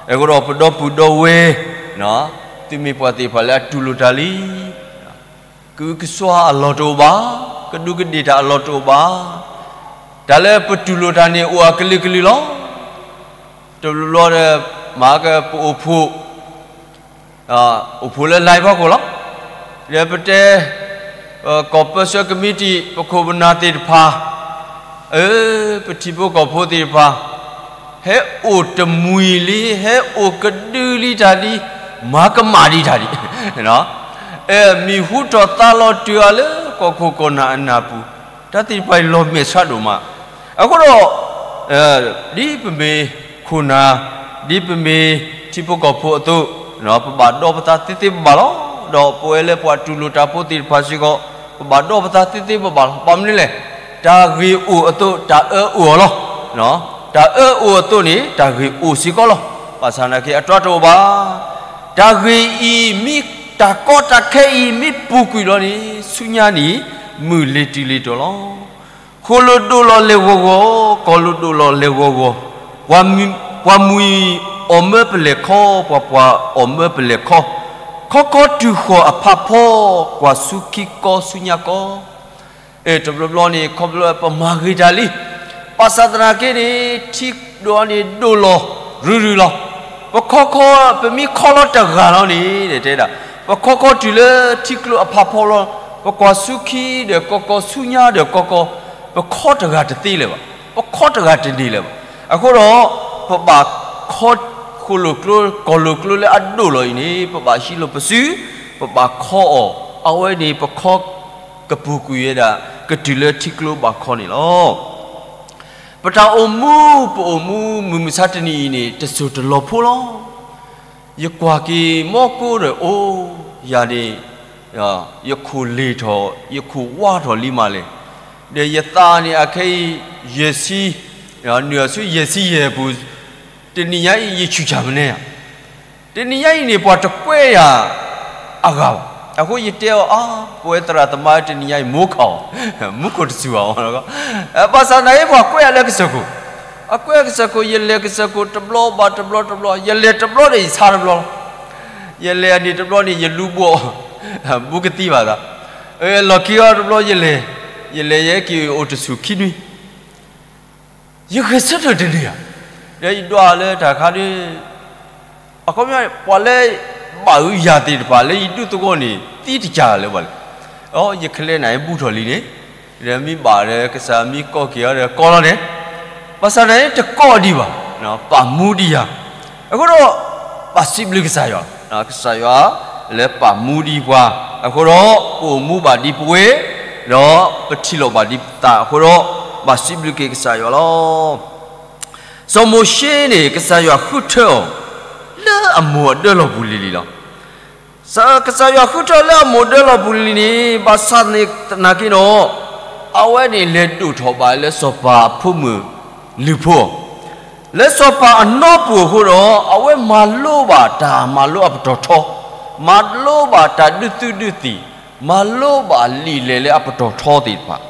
အဃိဒီးပဒီပုၢ်ဒီဝဲၢ် သုမ့ၢ်ပှၤသ့ၣ်တဖၣ်လၢအတူၢ်လိာ်တၢ်လံ ကအုကစွါအလီၢ်တအိၣ်ဘၣ်, ကဒူးကဒ့ၣ်တၢ်အလီၢ်တအိၣ်ဘၣ်, တၢ်လၢပတူၢ်လိာ်တၢ်န့ၣ်အိၣ်အကလုာ်ကလုာ်လီၤ. တဘျီဘျီဒီး မၤကပအိၣ်ဖှိၣ်, အိၣ်ဖှိၣ်လၢ live ဖီခိၣ်လီၤ. ဒီးပတဲ ကီၢ်ပၢဆှၢကမံးတံာ် ပခိၣ်ပနၢ်သ့ၣ်တဖၣ်, အၢ ပထံဖိကီၢ်ဖိသ့ၣ်တဖၣ် ဟဲအိၣ်တမှံၤလံ ဟဲအိၣ်ကဒုလံတၢ်ဒ် မၤကမၣ်ဒံးတၢ်ဒံး, မံၤဟူထီၣ်သါလီၤတုၤအါလၢကီၢ်ခိၣ်ကီၢ်နၢ်အနၢ်ပူၤ, တၢ်သ့ၣ်တဖၣ်အံၤလီၤမဲာ်ဆှးဒိၣ်မး. အဃိဒီး ဒ်ပမ့ၢ်ခိၣ်နၢ်, ဒ်ပမ့ၢ်ထံဖိကီၢ်ဖိအသိး, ပဘၣ်ဒီပသးသ့သ့ဘၣ်ဘၣ်လီၤ. ဒီးပဝဲလၢပှၤတူၢ်လိာ်တၢ်ဖိသ့ၣ်တဖၣ်စ့ၢ်ကီး ပဘၣ်ဒီပသးသ့သ့ဘၣ်ဘၣ်လီၤ. ဘၣ်မနုၤလဲၣ်, တၢ်ဂ့ၢ်အိၣ်အသိး တၢ်အၢအိၣ်အီၤလီၤ. တၢ်အၢအိၣ်အသိးန့ၣ် တၢ်ဂ့ၢ်အိၣ်စ့ၢ်ကီးလီၤ. ဘၣ်ဆၣ်သနာ်က့ အတြၢတအိၣ်ဘၣ်. တၢ်ဂ့ၢ်အံၤမ့ၢ် တၢ်ကီတၢ်ခဲအံၤ မ့ၢ်ပူၤကွံာ်လီၤန့ၣ် ဆူညါန့ၣ် မုၢ်လ့ၤတုၤလ့ၤတီၤလီၤ. ဃိၣ်လိၣ်ဒိၣ်လီၤလဲၤဂီၤဂီၤ, ကီၢ်လိၣ်ဒိၣ်လီၤလဲၤဂီၤဂီၤ, ပှၤမုၢ်, ပှၤမုၢ်အီၣ်မၢပလဲၤခီ, ပှၤပှၢ်အီၣ်မၢပလဲၤခီ, ခီခီတုၤဃီၤအဖးဖီ, ကွၢ်ဆူခံကီၢ်ဆူညါကီၢ်. အဲ တဘျီဘျီန့ၣ် ခီဖျိပမၤဂ့ၤတၢ်လံ. ဘၣ်ဆၣ်သနာ်က့န့ၣ် ထံဒိၣ်န့ၣ်ဒိၣ်လီၤရုၢ်ရုၢ်လီၤ. ပခီခီ ပမ့ၢ်ခီလီၤတဂၤလီၤန့ၣ် တဲဒၣ်, ပခီခီတုၤလၢထံကျိအဖးဖီလီၤ. ပကွၢ်ဆူခံဒီးကီၢ်ကီၢ် ဆူညါဒီးကီၢ်ကီၢ်, ပခီတဂၤတသ့လၢၤဘၣ်, ပခီတဂၤတန့ၢ်လၢၤဘၣ်. အဃိဒီး ပဘၣ်ခီ ဃိၣ်လိၣ်ကျိ ကီၢ်လိၣ်ကျိလၢအဒိၣ်လီၤအံၤန့ၣ် ပဘၣ်ဟံးလိာ်ပစု, ပဘၣ်ခီအီၤ, အဝဲန့ၣ်ပခီ ကပူၤကွံာ်ဝဲဒၣ် ကတုၤလၢထံကျိဘၣ်ခီန့ၣ်လီၤ. ပတၢ်အိၣ်မူ ပအိၣ်မူ မုၢ်မဆါတနံၤအံၤန့ၣ် တစိၢ်တလီၤဖိလီၤ. ယကွၢ်က့ၤမီၢ်ကိၢ်ဒီးအိၣ်, ယၤန့ၣ် ယခိၣ်လ့ၤထီၣ် ယခိၣ်ဝါထီၣ်လံမးလဲၣ်. ဒီးယသးန့ၣ် အခဲအံၤ ယဲၢ်ဆံ, နုာ်အဆူယဲၢ်ဆံယဲၢ်ပူၤ, တနံၤညါအံၤယဆူၣ်ဆၣ်မနဲဧါ. တနံၤညါအံၤန့ၣ် ပှၤတကွဲယၤအဂၤဘၣ်. အဃိယတဲအီၤ, အါ, ပဝဲသရၣ်သမါတနံၤညါအံၤ မိၣ်ခးအီၤ, မူခိၣ်တစူၢ်ဘၣ်အီၤ. ဘၣ်ဆၣ်သနာ်က့ ပှၤကွဲယၤလၢကစၢၢ်ခိၣ်, အကွဲကစၢၢ်ခိၣ် ယလဲၤကစၢၢ်ခိၣ်တဘျီဘၣ်တဘျီတဘျီ, ယလဲၤတဘျီဒီးယဆါတဘျီလီၤ. ယလဲၤအန့ၣ်တဘျီန့ၣ် ယလူၤဘှီၣ်, ဘူးကသံဘၣ်သး, လီၢ်ခံအီၤတဘျီ ယလဲၤ, ယလဲၤယဲက့ၤအိၣ်တဆူၣ်ခံနွံ ယဂဲၤဆၢထၢၣ်တန့ၢ်ဧါ. ဒီးယဒွးလၢတၢ်ခါဒီး အခီပညီ ပှၤလၢဘၣ်အုးယၤသ့ၣ်တဖၣ်လၢယဒူၣ်သဝီန့ၣ် သံတကၢ်လၢၤဘၣ်လဲၣ်. အိ ယခဲလၢာ်န့ၣ် ဘူးထီၣ်လံန့ၣ်, ဒီးမ့ၢ်ဘၣ်ဒီးကစၢ်မ့ၢ်ကိးက့ၤအီၤဒီးကိးလီၤန့ၣ်, ဘၣ်ဆၣ်သနာ်က့တကိးဒံးဘၣ်, ပာ်မူဒံးယၤ. အဃိဒီး ပာ်စံးဘျုးကစၢ်ယွၤ, ကစၢ်ယွၤလၢပာ်မူဒံးပှၤ, အဃိဒီးပအိၣ်မူဘၣ်ဒံးပဝဲ, ဒီးပထံၣ်လိာ်ဘၣ်ဒံးပသးအဃိဒီး ဘၣ်စံးဘျုးက့ၤကစၢ်ယွၤလီၤ. စီၤမိၤၡ့န့ၣ် ကစၢ်ယွၤဃုထၢအီၤ လၢအမိၢ်အဒၢလီၢ်ပူၤလံၤလံၤလီၤ. ကစၢ်ယွၤဃုထၢလၢအမိၢ်ဒၢလီၢ်ပူၤလံၤလံၤန့ၣ် ဘၣ်ဆၣ်သနာ်က့ဒီး အဝဲန့ၣ်လဲၤဒိၣ်ထီၣ်ဘၣ်လၢစီၤပၤအဖိမုၣ်လုၢ်ဖိအီၤ လၢစီၤပၤအနီၢ်ပူၤအဃိဒီး အဝဲမၤလိဘၣ်တၢ်မၤလိအပတီၢ်ထီ, မၤလိဘၣ်တၢ်ဒုးသုးဒုးသံၣ်, မၤလိဘၣ်လံာ်လဲၢ်လၢအပတီၢ်ထီသ့ၣ်တဖၣ်,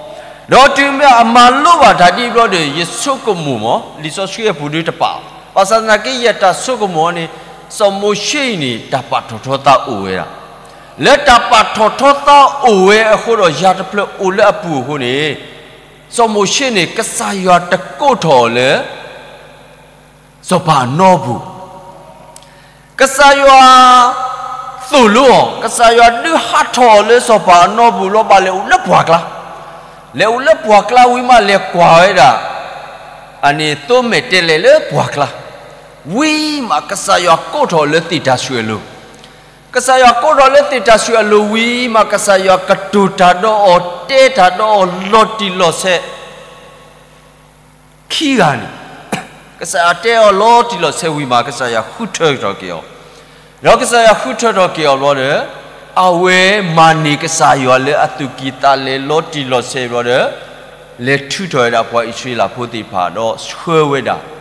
ဒီးတုၤမ့ၢ်အမၤလိဘၣ်တၢ်ဒ်အံၤဘျီဒီး ယဆိကမိၣ်မး လံာ်စီဆှံအပူၤဒုတပာ်, ဘၣ်ဆၣ်သနာ်က့ ယတၢ်ဆိကမိၣ်န့ၣ် စီၤမိၤၡ့အံၤန့ၣ် တၢ်ပာ်ထီၣ်ထီသးအိၣ်ဝဲဒၣ်, လၢတၢ်ပာ်ထီၣ်ထီသးအိၣ်ဝဲအဃိဒီး ယၤတဖျၢၣ်အိၣ်လၢအပူၤအဃိန့ၣ် စီၤမိၤၡ့န့ၣ် ကစၢ်ယွၤတကိးထီၣ်အီၤလၢ စီၤပၤအနီၢ်ပူၤ, ကစၢ်ယွၤသိၣ်လိအီၤ, ကစၢ်ယွၤဒုးဟးထီၣ်အီၤလၢစီၤပၤအနီၢ်ပူၤလီၤ, ဘၣ်လဲၤအိၣ်လၢပှၢ်ကျါ, လဲၤအိၣ်လၢပှၢ်ကျါဝံၤမး လဲၤကွၢ်ဝဲဒၣ် အန့ၣ်သိမဲာ်တဲးလဲးလၢပှၢ်ကျါ, ဝံၤမးကစၢ်ယွၤကိးထီၣ်အီၤလၢသ့ၣ်တၢ်ဆှုၣ်အလိၤ, ကစၢ်ယွၤကိးထီၣ်လၢသ့ၣ်တၢ်ဆှုၣ်အလိၤဝံၤမး ကစၢ်ယွၤကတိၤတၢ်ဒီးအီၤ တဲတၢ်ဒီးအီၤလီၤတံၢ်လီၤဆဲး ခံဂၤန့ၣ်, ကစၢ်ယွၤတဲအီၤလီၤတံၢ်လီၤဆဲးဝံၤမး ကစၢ်ယွၤဃုထၢထီၣ်က့ၤအီၤ, ဒီးကစၢ်ယွၤဃုထၢထီၣ်က့ၤအီၤဘျီဒီး အဝဲမၤန့ၢ်ကစၢ်ယွၤလၢအသူၣ်ကံၢ်သးလဲလီၤတံၢ်လီၤဆဲးဘျီဒီး လဲၤထုးထီၣ်ဝဲဒၣ်ပှၤအံၣ်စရ့လးဖိသ့ၣ်တဖၣ်ဒီးဆှၢဝဲဒၣ် ဂ့ၤ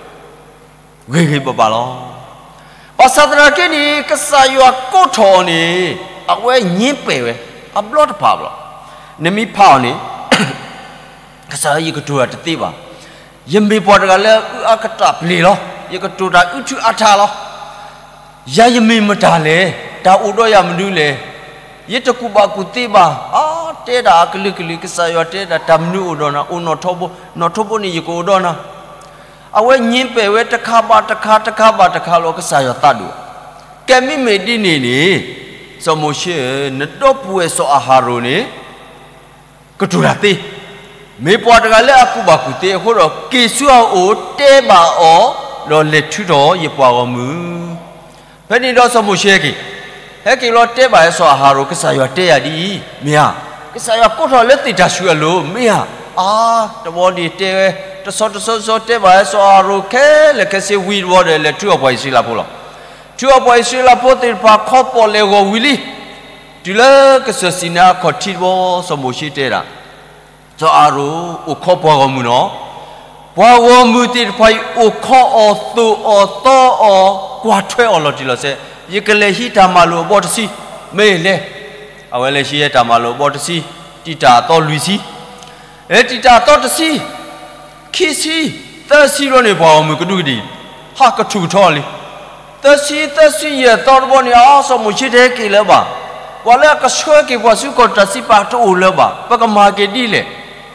ဂ့ၤဘၣ်ဘၣ်လီၤ. ဘၣ်ဆၣ်သနာ်က့န့ၣ် ကစၢ်ယွၤကိးထီၣ်အီၤန့ၣ် အဝဲငြင်းပယ်ဝဲ အဘျီတဖၣ်ဘၣ်လီၤ. နမ့ၢ်ဖးအီၤန့ၣ် ကစၢ်ယွၤ ယကတိၤတၢ်တသ့ဘၣ်. ယမ့ၢ်ပှၤတဂၤလၢအအုၣ်အါကတၢၢ်ပျ့ၤလီၤ. ယကတိၤတၢ်အုၣ်ထူအါထါလီၤ. ယၤယမ့ၢ်မတၤလဲၣ်, တၢ်အိၣ်ဒီးယၤမနုၤလဲၣ်. ယတကူၣ်ဘၣ်ကူၣ်သ့ဘၣ်. အါ, တဲဒၣ်အကလုာ်ကလုာ်, ကစၢ်ယွၤတဲဒၣ် တၢ်မနုၤအိၣ်ဒီးနၤ, အိၣ်နီၣ်ထိးဘိ, နီၣ်ထိးဘိန့ၣ် ယကအိၣ်ဒီးနၤ. အဝဲငြင်းပယ်ဝဲတခါဘၣ်တခါ တခါဘၣ်တခါလီၤ. ကစၢ်ယွၤသးဒိၣ်. ကဲမ့မ့ၢ်ဒ်န့ၣ်န့ၣ်, စီၤမိၤၡ့ဧၢ, နဒီပုၢ်ဝဲၢ်စီၤအၤဟရိၣ်န့ၣ် ကတိၤတၢ်သ့, မ့ၢ်ပှၤတဂၤလၢအကူၣ်ဘၣ်ကူၣ်သ့အဃိဒီး က့ၤဆူအအိၣ်တဲဘၣ်အီၤ, ဒီးလဲၤထုးထီၣ်ယပှၤဂီၢ်မုၢ်. ဖဲန့ၣ်ဒီးစီၤမိၤၡ့ဟဲက့ၤ, ဟဲက့ၤလီၤတဲဘၣ်ဟဲစီၤအၤဟရိၣ်, ကစၢ်ယွၤတဲယၤဒ်အံၤ, မ့ၢ်ဧါ. ကစၢ်ယွၤကိးထီၣ်လၢသ့ၣ်တၢ်ဆူအလိၤ, မ့ၢ်ဧါ. အါ, တဘျီန့ၣ်တဲဝဲ, တဆီတဆီဆီတဲဘၣ်ဟဲစီၤအၤဟရိၣ်ခဲလၢာ်ခဲဆ့ဝံၤတဘျီဒီး လဲၤထုးအီၣ်ပှၤအံၣ်စရ့လးဖိလီၤ. ထုးအီၣ်ပှၤအံၣ်စရ့လးဖိသ့ၣ်တဖၣ်ခီပီၣ်လဲၣ်ဂီၤဝံၤလံ. တုၤလၢကစၢၢ်စံၤနါအခီၣ်ထံးတဘျီ, စီၤမိၤၡ့တဲဒၣ်, စီၤအၤဟရိၣ်အိၣ်ခိးပှၤဂီၢ်မုၢ်နီၤ, ပှၤဂီၢ်မုၢ်သ့ၣ်တဖၣ်အံၤ အိၣ်ခိးအီၤ, သိၣ်အီၤ, သီအီၤ, ကွၢ်ထွဲအီၤလီၤတံၢ်လီၤဆဲး, ယကလဲၤဟံးတၢ်မၤလိာ်အဘီတဆံ, မ့ၢ်လဲၤ. အဝဲလဲၤဟံးတၢ်မၤလိာ်အဘီတဆံ, တံာ်တာ်အသီလွံၢ်ဆံ အဲ, တံာ်တာ်အသီတဆံ, ခံဆံ, သၢဆံဘျီန့ၣ် ပှၤဂီၢ်မုၢ်ကဒူးကဒ့ၣ်, ဟးကထူၣ်ကထီလံ. သၢဆံ, သၢဆံယဲၢ်သီတဘျီန့ၣ်, အါ, စီၤမိၤၡ့တဟဲက့ၤလၢၤဘၣ်. ပှၤလၢအကဆှၢက့ၤပှၤဆူကီၢ်တၢ်စံးပာ်တအိၣ်လၢၤဘၣ်. ပကမၤက့ၤဒ်လဲၣ်.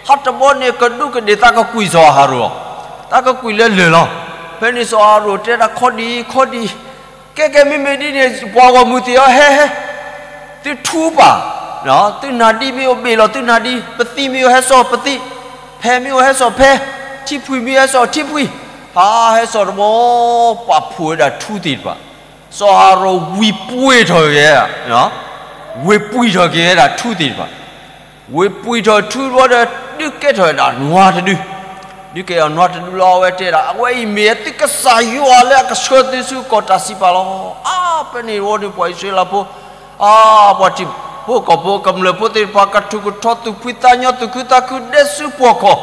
ဟးတဘျီန့ၣ် ကဒူးကဒ့ၣ်သးကကွံာ်စီၤအၤဟရိၣ်လီၤ. သးကကွံာ်လၢလၢၢ်လီၤ. ဖဲန့ၣ်စီၤအၤဟရိၣ်တဲဒၣ် ခီဒံး, ခီဒံး, ကဲကဲမ့မ့ၢ်ဒ်န့ၣ် ပှၤဂီၢ်မုၢ်သ့ၣ်ဧၢ, ဟဲဟဲ သုထူပာ်, သုနၢ်ဒံမ့ၢ်အိၣ်ဘ့ၣ်လီၤသုနၢ်ဒံ, ပသံးမ့ၢ်အိၣ်ဟဲစိာ်ပသံး, ဖဲမ့ၢ်အိၣ်ဟဲစိာ်ဖဲ, ထံဖှံမ့ၢ်ဟဲစိာ်ထံဖှံ, ဟးဟဲစိာ်တဘျီ, ပာ်ဖှိၣ်ဝဲဒၣ်ထူသ့ၣ်တဖၣ်, စီၤအၤဟရိၣ်ဝံၤပှ့ၤထီၣ်က့ၤ, ဝံၤပှ့ၤထီၣ်က့ၤဝဲဒၣ်ထူသ့ၣ်တဖၣ်, ဝံၤပှ့ၤထီၣ်ထူတဘျီဒီး ဒုးကဲထီၣ်ဝဲဒၣ်နွားတဒု, ဒုးကဲထီၣ်နွားတဒုလီၤ. အဝဲတဲဒၣ် အဝဲအံၤမ့ၢ်သုကစၢ်ယွၤလၢအကဆှၢသုဆူကီၢ်တၢ်စံးပာ်လီၤ. အါ, ဖဲန့ၣ်ဝံၤန့ၣ် ပှၤအံၣ်စရ့လးဖိ, အါ, ပှၤထံဖိကီၢ်ဖိကမျၢၢ်ဖိသ့ၣ်တဖၣ် ကထူၣ်ကထီသူၣ်ဖှံသးညီသူၣ်ခုသးခုဒဲဆူပှီၢ်ခီၣ်,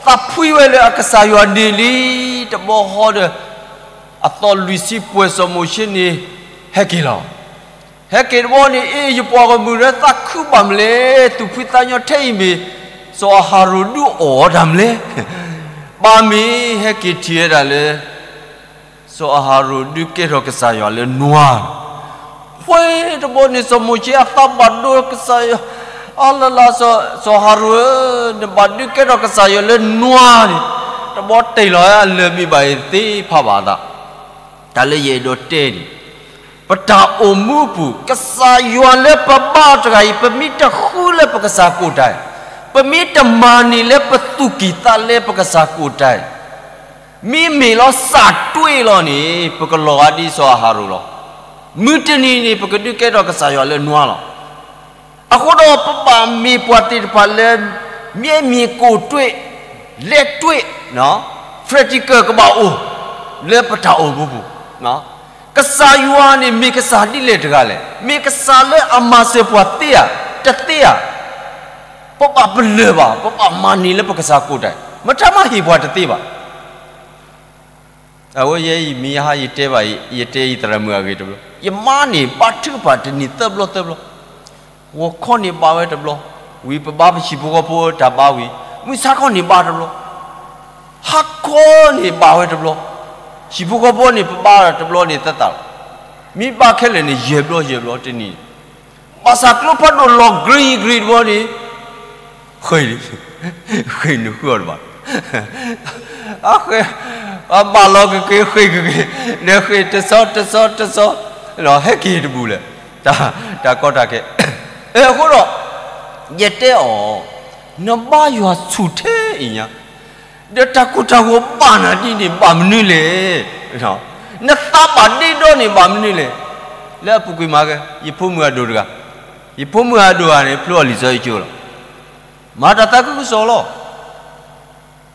သးဖှံဝဲလၢအကစၢ်ယွၤန့ၣ်လံ. တဘျီဃီဒီး အသီလွံၢ်ဆံပှဲၤစီၤမိၤၡ့န့ၣ် ဟဲက့ၤလီၤ. ဟဲက့ၤတဘျီန့ၣ် အ့ၣ် ယပှၤဂီၢ်မုၢ်ဒီး သးခုဘၣ်မလဲၣ်, သူၣ်ဖှံသးညီထဲအံၤမ့ၢ် စီၤအၤဟရိၣ်ဒုးအီၣ်အီၤတၢ်မလဲၣ်. ဘၣ်မ့ၢ်ဟဲက့ၤထံၣ်ဝဲဒၣ်လၢ စီၤအၤဟရိၣ်ဒုးကဲထီၣ်ကစၢ်ယွၤလၢနွား, ဃ့တဘျီန့ၣ် စီၤမိၤၡ့အသးဘၣ်ဒိကစၢ်ယွၤ, အါလၢ်လၢ် စီၤအၤဟရိၣ်ဧၢ, နဘၣ်ဒုးကဲထီၣ်ကစၢ်ယွၤလၢနွားန့ၣ်, တဘျီတ့ၢ်လီၤအလၢၢ်မ့ၢ်ဘၣ်အံၤသ့ဖးဘၣ်အသး, တၢ်လၢယအဲၣ်ဒိးတဲန့ၣ်, ပတၢ်အိၣ်မူအပူၤ ကစၢ်ယွၤလၢပဘါအီၤတဂၤအံၤ ပမ့ၢ်တဃုလၢပကစၢ်ကိးတၢ်, ပမ့ၢ်တမၤန့ၢ်လၢပသူၣ်ကံၢ်သးလဲပကစၢ်ကိးတၢ်, မ့မ့ၢ်လီၤစၢ်တွ့လီၤန့ၣ် ပကလီၤဂာ်ဒ်စီၤအၤဟရိၣ်လီၤ. မုၢ်တနံၤန့ၣ် ပကဒုးကဲထီၣ်ကစၢ်ယွၤလၢနွားလီၤ. အဃိဒီးပဘၣ်မ့ၢ်ပှၤသ့ၣ်တဖၣ်လၢ မျက်မြင်ကိုယ်တွေ့, လက်တွေ့, practical ကဘၣ်အိၣ် လၢပတၢ်အိၣ်မူပူၤ, ကစၢ်ယွၤန့ၣ် မ့ၢ်ကစၢ်ဒ်လဲၣ်တဂၤလဲၣ်, မ့ၢ်ကစၢ်လၢအမၤစၢၤပှၤသ့ဧါ, တသ့ဧါ, ပဘၣ်ပလၢၢ်ဘၣ်, ပဘၣ်မၤန့ၢ်လၢပကစၢ်ကိးတၢ်, မ့ၢ်တၢ်မၤဟ့ၣ်ပှၤတသ့ဘၣ်. အဝဲယဲအံၤ မ့ၢ်ယဟါယတဲဘၣ်, ယတဲယသရၣ်မုၣ်အဂ့ၢ်တဘျီ, ယမါန့ၣ် ဘါထုကဖၣ်တနံၤသၢဘျီသၢဘျီ, ဂီၤခီန့ၣ်ဘါဝဲတဘျီ, ဝံၤပဘါပဟံၣ်ဖိဃီဖိတၢ်ဘါဝံၤ, မုၢ်ဆါခီန့ၣ်ဘါတဘျီ, ဟါခီန့ၣ်ဘါဝဲတဘျီ, ဟံၣ်ဖိဃီဖိန့ၣ် ပဘါတဘျီန့ၣ်သၢသၣ်လီၤ, မ့ၢ်ဘါခဲလၢာ်န့ၣ် ယဲၢ်ဘျီယဲၢ်ဘျီတနံၤ, ဘၣ်ဆၣ်ကျိဖးဒိၣ်လီၤ green green တဘျီန့ၣ် ဃ့ၢ်, ဃ့ၢ်နဃုအီၤတဘၣ်, အဃ့ၢ်, အဘၣ်လီၤကက့ၤ ဃ့ၢ်ကက့ၤ, ဒီးဃ့ၢ်တဆီတဆီတဆီ, ဟဲက့ၤတဘူၣ်လဲၣ်, တၢ်ကီတၢ်ခဲ, အဃိဒီး ယတဲအီၤ, နဘါယွၤဆူၣ်ထဲအံၤညါ, ဒီးတၢ်ကိၢ်တၢ်ဂီၤဘၣ်နၤဒ်န့ၣ် ဘၣ်မနုၤလဲၣ်, နသးဘၣ်ဒ့ဒီန့ၣ် ဘၣ်မနုၤလဲၣ်, လၢအပူၤကွံာ်မၤကဲ ယဖိမုၣ်အဒိၣ်တဂၤ, ယဖိမုၣ်အဒိၣ်တဂၤန့ၣ် ဖျိအီၤလံာ်စီဆှံကၠိလီၤ, မၤတၢ်သးခုကစီၣ်လီၤ,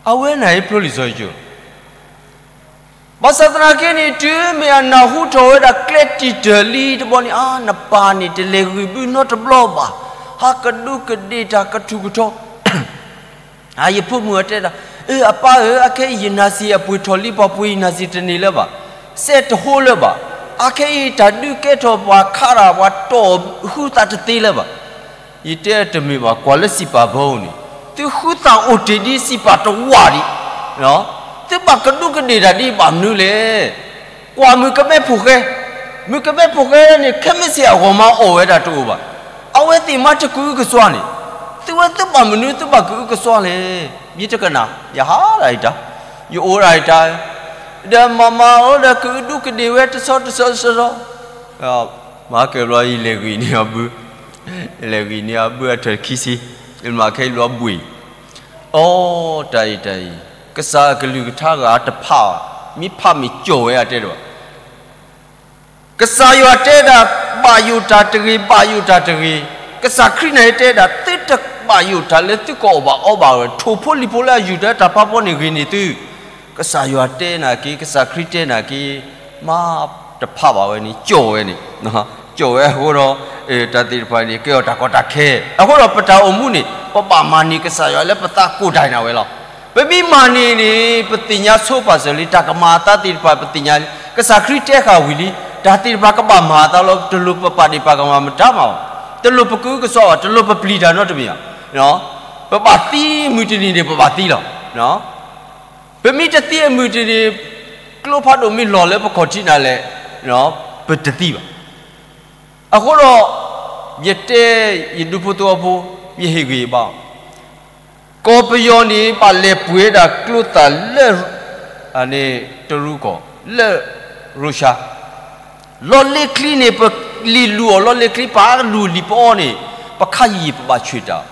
အဝဲန့ၣ်ဖျိလံာ်စီဆှံကၠိလီၤ. ဘၣ်ဆၣ်သနာ်က့န့ၣ် တုၤမ့ၢ်အနၢ်ဟူထီၣ်ဝဲဒၣ်ကျဲတံာ်တၢၢ်လံတဘျီန့ၣ်, အါ နပၢ်န့ၣ် တလဲၤဂံၢ်ဘုနီတဘျီဘၣ်, ဟးကဒူးကဒ့ၣ်တၢ်ကထူၣ်ကထီ, အါ ယဖိမုၣ်အတဲဒၣ်, အၢ အပၢ်ဧၢ, အခဲအံၤယနၢ်စံၣ်အပှ့ၤထီၣ်လံ, ပှၤပှ့ၤယနၢ်စံၣ်တန့ၢ်လၢၤဘၣ်, စဲးတဟိလၢၤဘၣ်, အခဲအံၤတၢ်ဒုးကဲထီၣ်ပှၤခးတၢ် ပှၤတီၢ်ဃုသးတသ့လၢၤဘၣ်. ယတဲတမ့ၢ်ဘၣ် ကွၢ်လၢစံးပာ်ဘၢအံၤန့ၣ် သုဃုသးအိၣ်တ့ၢ်ဒ်စံးပာ်တဝၢ်ဒံး, သုဘၣ်ကဒူးကဒ့ၣ်တၢ်ဒ်ဘၣ်မနုၤလဲၣ်. ကွၢ်မုၢ်ကမဲဖိဃဲ, မုၢ်ကမဲဖိဃဲန့ၣ် ခဲမုၢ်ဆ့ၣ်အဂီၢ်မးအီၣ်ဝဲဒၣ်တအိၣ်ဘၣ်. အဝဲသ့ၣ်မးတကအုကစွါန့ၣ်, သုဝဲသုဘၣ်မနုၤသုဘၣ်ကအုကစွါလဲၣ်. ယတကနၣ် ယဟးဒၣ်အံၤတၢ်, ယအိၣ်ဒၣ်အံၤတၢ် ဒီးမၤမၤအီၤဒီးကအုဒူကဒ့ၣ်ဝဲတဆီတဆီတဆီတဆီ, မၤကဲဘျီယလဲၤဂ့ၤန့ၢ်အဘု, လဲၤဂ့ၤန့ၢ်အဘုအထၢၣ်ခံဆံ, မၤခဲအံၤလီၤဘှံး, အိ တၢ်အံၤတၢ်အံၤ, ကစၢ်အကလုၢ်ကထါဂၤတဖးဘၣ်, မ့ၢ်ဖးမ့ၢ်ကၠီၣ်ဝဲအတဲတဘၣ် ကစၢ်ယွၤတဲဒၣ် ဘၣ်ယိၣ်တၢ်တဂ့ၤ, ဘၣ်ယိၣ်တၢ်တဂ့ၤ, ကစၢ်ခရံာ်န့ၣ်တဲဒၣ် သုတဘၣ်ယိၣ်တၢ်လၢသုကအီၣ်ဘၣ်အီဘၣ်ဝဲ, ထိၣ်ဖိလံၣ်ဖိလၢအယူၢ်တၢ်တၢ်ဖးဖီန့ၣ်ဂ့ၤန့ၢ်သု, ကစၢ်ယွၤတဲနာ်က့, ကစၢ်ခရံာ်တဲနာ်က့, မၤတဖးဘၣ်ဝဲန့ၣ် ကၠီၣ်ဝဲန့ၣ်, ကၠီၣ်ဝဲအဃိဒီး တၢ်သ့ၣ်တဖၣ်န့ၣ် ကဲအီၤတၢ်ကီတၢ်ခဲ, အဃိဒီးပတၢ်အိၣ်မူန့ၣ် ပဘၣ်မၤန့ၢ်ကစၢ်ယွၤလၢပသးကိၢ်ဒၣ်နၤဝဲလီၤ. ပမ့ၢ်မၤန့ၢ်န့ၣ် ပသ့ၣ်ညါဆိပာ်စၢၤလံ, တၢ်ကမၤအသးသ့ၣ်တဖၣ် ပသ့ၣ်ညါလံ, ကစၢ်ခရံာ်တဲဃာ်ဝံၤလံ, တၢ်သ့ၣ်တဖၣ်ကဘၣ်မၤအသးလီၤ, တလိၣ်ပပာ်ဒ့ၣ်ပာ်ကမၣ်မတၤမးဘၣ်, တလိၣ်ပကအုကစွါဘၣ်, တလိၣ်ပပျံၤတၢ်နီတမံၤဘၣ်. ပဘၣ်သံမုၢ်တနံၤန့ၣ် ပဘၣ်သံလီၤ. ပမ့ၢ်တသံအမုၢ်တနံၤ, ကျိဖးဒိၣ်မ့ၢ်လီၤလၢပခီၣ်ထံးနၤလဲၣ်, ပတသံဘၣ်. အဃိဒီး ယတဲ ယဒူဖိသဝီဖိ, ယဟ့ၣ်ဂံၢ်ယဘါ, ကီၢ်ပယီၤန့ၣ် ဘၣ်လဲၤပှ့ၤဒၣ်ကျိသၣ်လၢ တရူးကီၢ် လၢ ရူၤၡါ, လီၢ်လ့ချံန့ၣ် ပလံာ်လူၤအီၤလီၢ်လ့ချံ ပလူၤလံာ်ပအီန့ၣ် ပခါယံာ်ယံာ်ပဘၣ်ဆှံတၢ်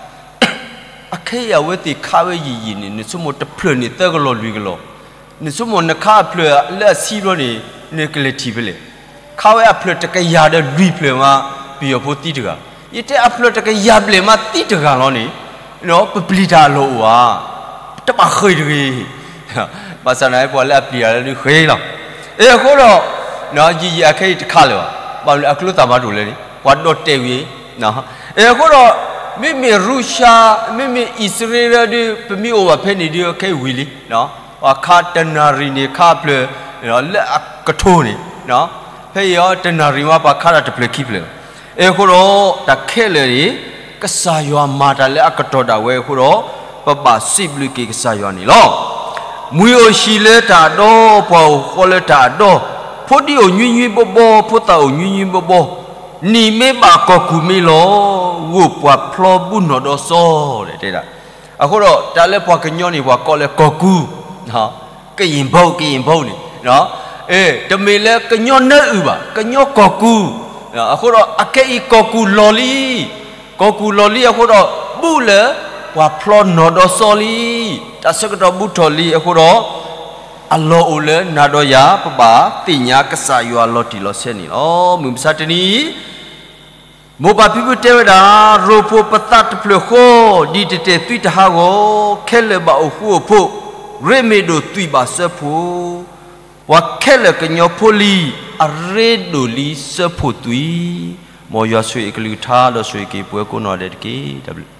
အခဲအံၤအဝဲသ့ၣ်ခးဝဲယံာ်ယံာ်န့ၣ် နဆိကမိၣ်တဖျၢၣ်န့ၣ်သၢကလီၢ်လွံၢ်ကလီၢ်, နဆိကမိၣ်နခးအဖျၢၣ်လၢအဆံဘျီန့ၣ် နကလဲၤထံၣ်ဖဲလဲၣ်. ခးဝဲအဖျၢၣ်တကယၤဒီးလွံၢ်ဖျၢၣ်မး ပယီၤဖိသံတဂၤ, ယတဲအဖျၢၣ်တကယၤဘျဲၣ်မးသံတဂၤလီၤန့ၣ်, ပပျံၤတၢ်အလီၢ်အိၣ်ဧါ, တဘၣ်ဃ့ၢ်တဂ့ၤ ဘၣ်ဆၣ်န့ၣ် ပှၤလၢအပျံၤတၢ်လၢဒုးဃ့ၢ်လီၤ. အဃိဒီး ယံာ်ယံာ်အခဲအံၤတခးလၢၤဘၣ်, ဘၣ်မနုၤအကျိသၣ်မၤတအိၣ်လၢန့ၣ် ပှၤဒီၣ်တဲာ်ဝံၤ, အဃိဒီး မ့မ့ၢ်ရူၤၡါ, မ့မ့ၢ်အံၣ်စရ့လးဒီး ပမ့ၢ်အိၣ်ဘၣ်ဖဲန့ၣ်ဒီး ခဲအံၤဝံၤလံ, ပှၤခးတနၣ်ရံၣ်န့ၣ် ခးအဖျၢၣ် လၢအကထိန့ၣ်, ဖဲအံၤတနၣ်ရံၣ်မး ပှၤခးတၢ်တဖျၢၣ်ခံဖျၢၣ်, အဃိဒီး တၢ်ခဲလၢာ်န့ၣ် ကစၢ်ယွၤမၤတၢ်လၢအကတီၢ်ဒၣ်ဝဲအဃိဒီး ပဘၣ်စံးဘျုးက့ၤကစၢ်ယွၤန့ၣ်လီၤ. မှံၤအိၣ်ဟံၣ်လၢတၢ်အဒီ, ပှၢ်အိၣ်ဃီလၢတၢ်အဒီ, ဖိဒံအိၣ်ညွံညွံဘီဘီ, ဖိသၣ်အိၣ်ညွံညွံဘီဘီ, နံၣ်မ့ၢ်ဘၣ်ကီၢ်ကူၢ်မ့ၢ်လီၤ, ဂိၢ်ပှၤဖျီဘူၣ်နီၢ်ဒီးစီၤ တဲဒၣ်. အဃိဒီး တၢ်လၢပှၤကညီန့ၣ် ပှၤကိးလၢကီၢ်ကူၢ်, ကရင်ဘုတ်, ကရင်ဘုတ်န့ၣ်, တမ့ၢ်လၢကညီနၢအုၣ်ဘၣ်, ကညီကီၢ်ကူၢ်, အဃိဒီး အခဲအံၤကီၢ်ကူၢ်လီၤလံ, ကီၢ်ကူၢ်လီၤလံအဃိဒီး ဘူၣ်လၢ ပှၤဖျီနီၢ်ဒီးစီၤလံ, တၢ်ဆၢကတီၢ်ဘူးထီၣ်လံအဃိဒီး အလီၢ်အိၣ်လၢနၤဒီးယၤ ပဘၣ်သ့ၣ်ညါကစၢ်ယွၤလီၤတံၢ်လီၤဆဲးန့ၣ်လီၤ. မုၢ်မဆါတနံၤအံၤ မိၢ်ပၢ်ဖံဖုတဲဝဲဒၣ်, ရိာ်ဖှိၣ်ပသးတဖျၢၣ်ဃီ, ဒံၣ်တတဲာ်သွံတဟးဂီၤ, ခဲလၢာ်ဘၣ်အိၣ်ဃူအိၣ်ဖိး, ရ့မ့ၢ်ဒိၣ်သွံၣ်ဘၣ်စၢဖှိၣ်, ပှၤခဲလၢာ်ကညီဖိလံ, အရ့ဒိၣ်လံစၢဖှိၣ်သွံၣ်, မ်ယွၤဆိၣ်ဂ့ၤအကလုၢ်ကထါ ဒီးဆိၣ်ဂ့ၤက့ၤပဝဲကိးနီၢ်ဒဲးတက့ၢ်. တၢ်ဘျုး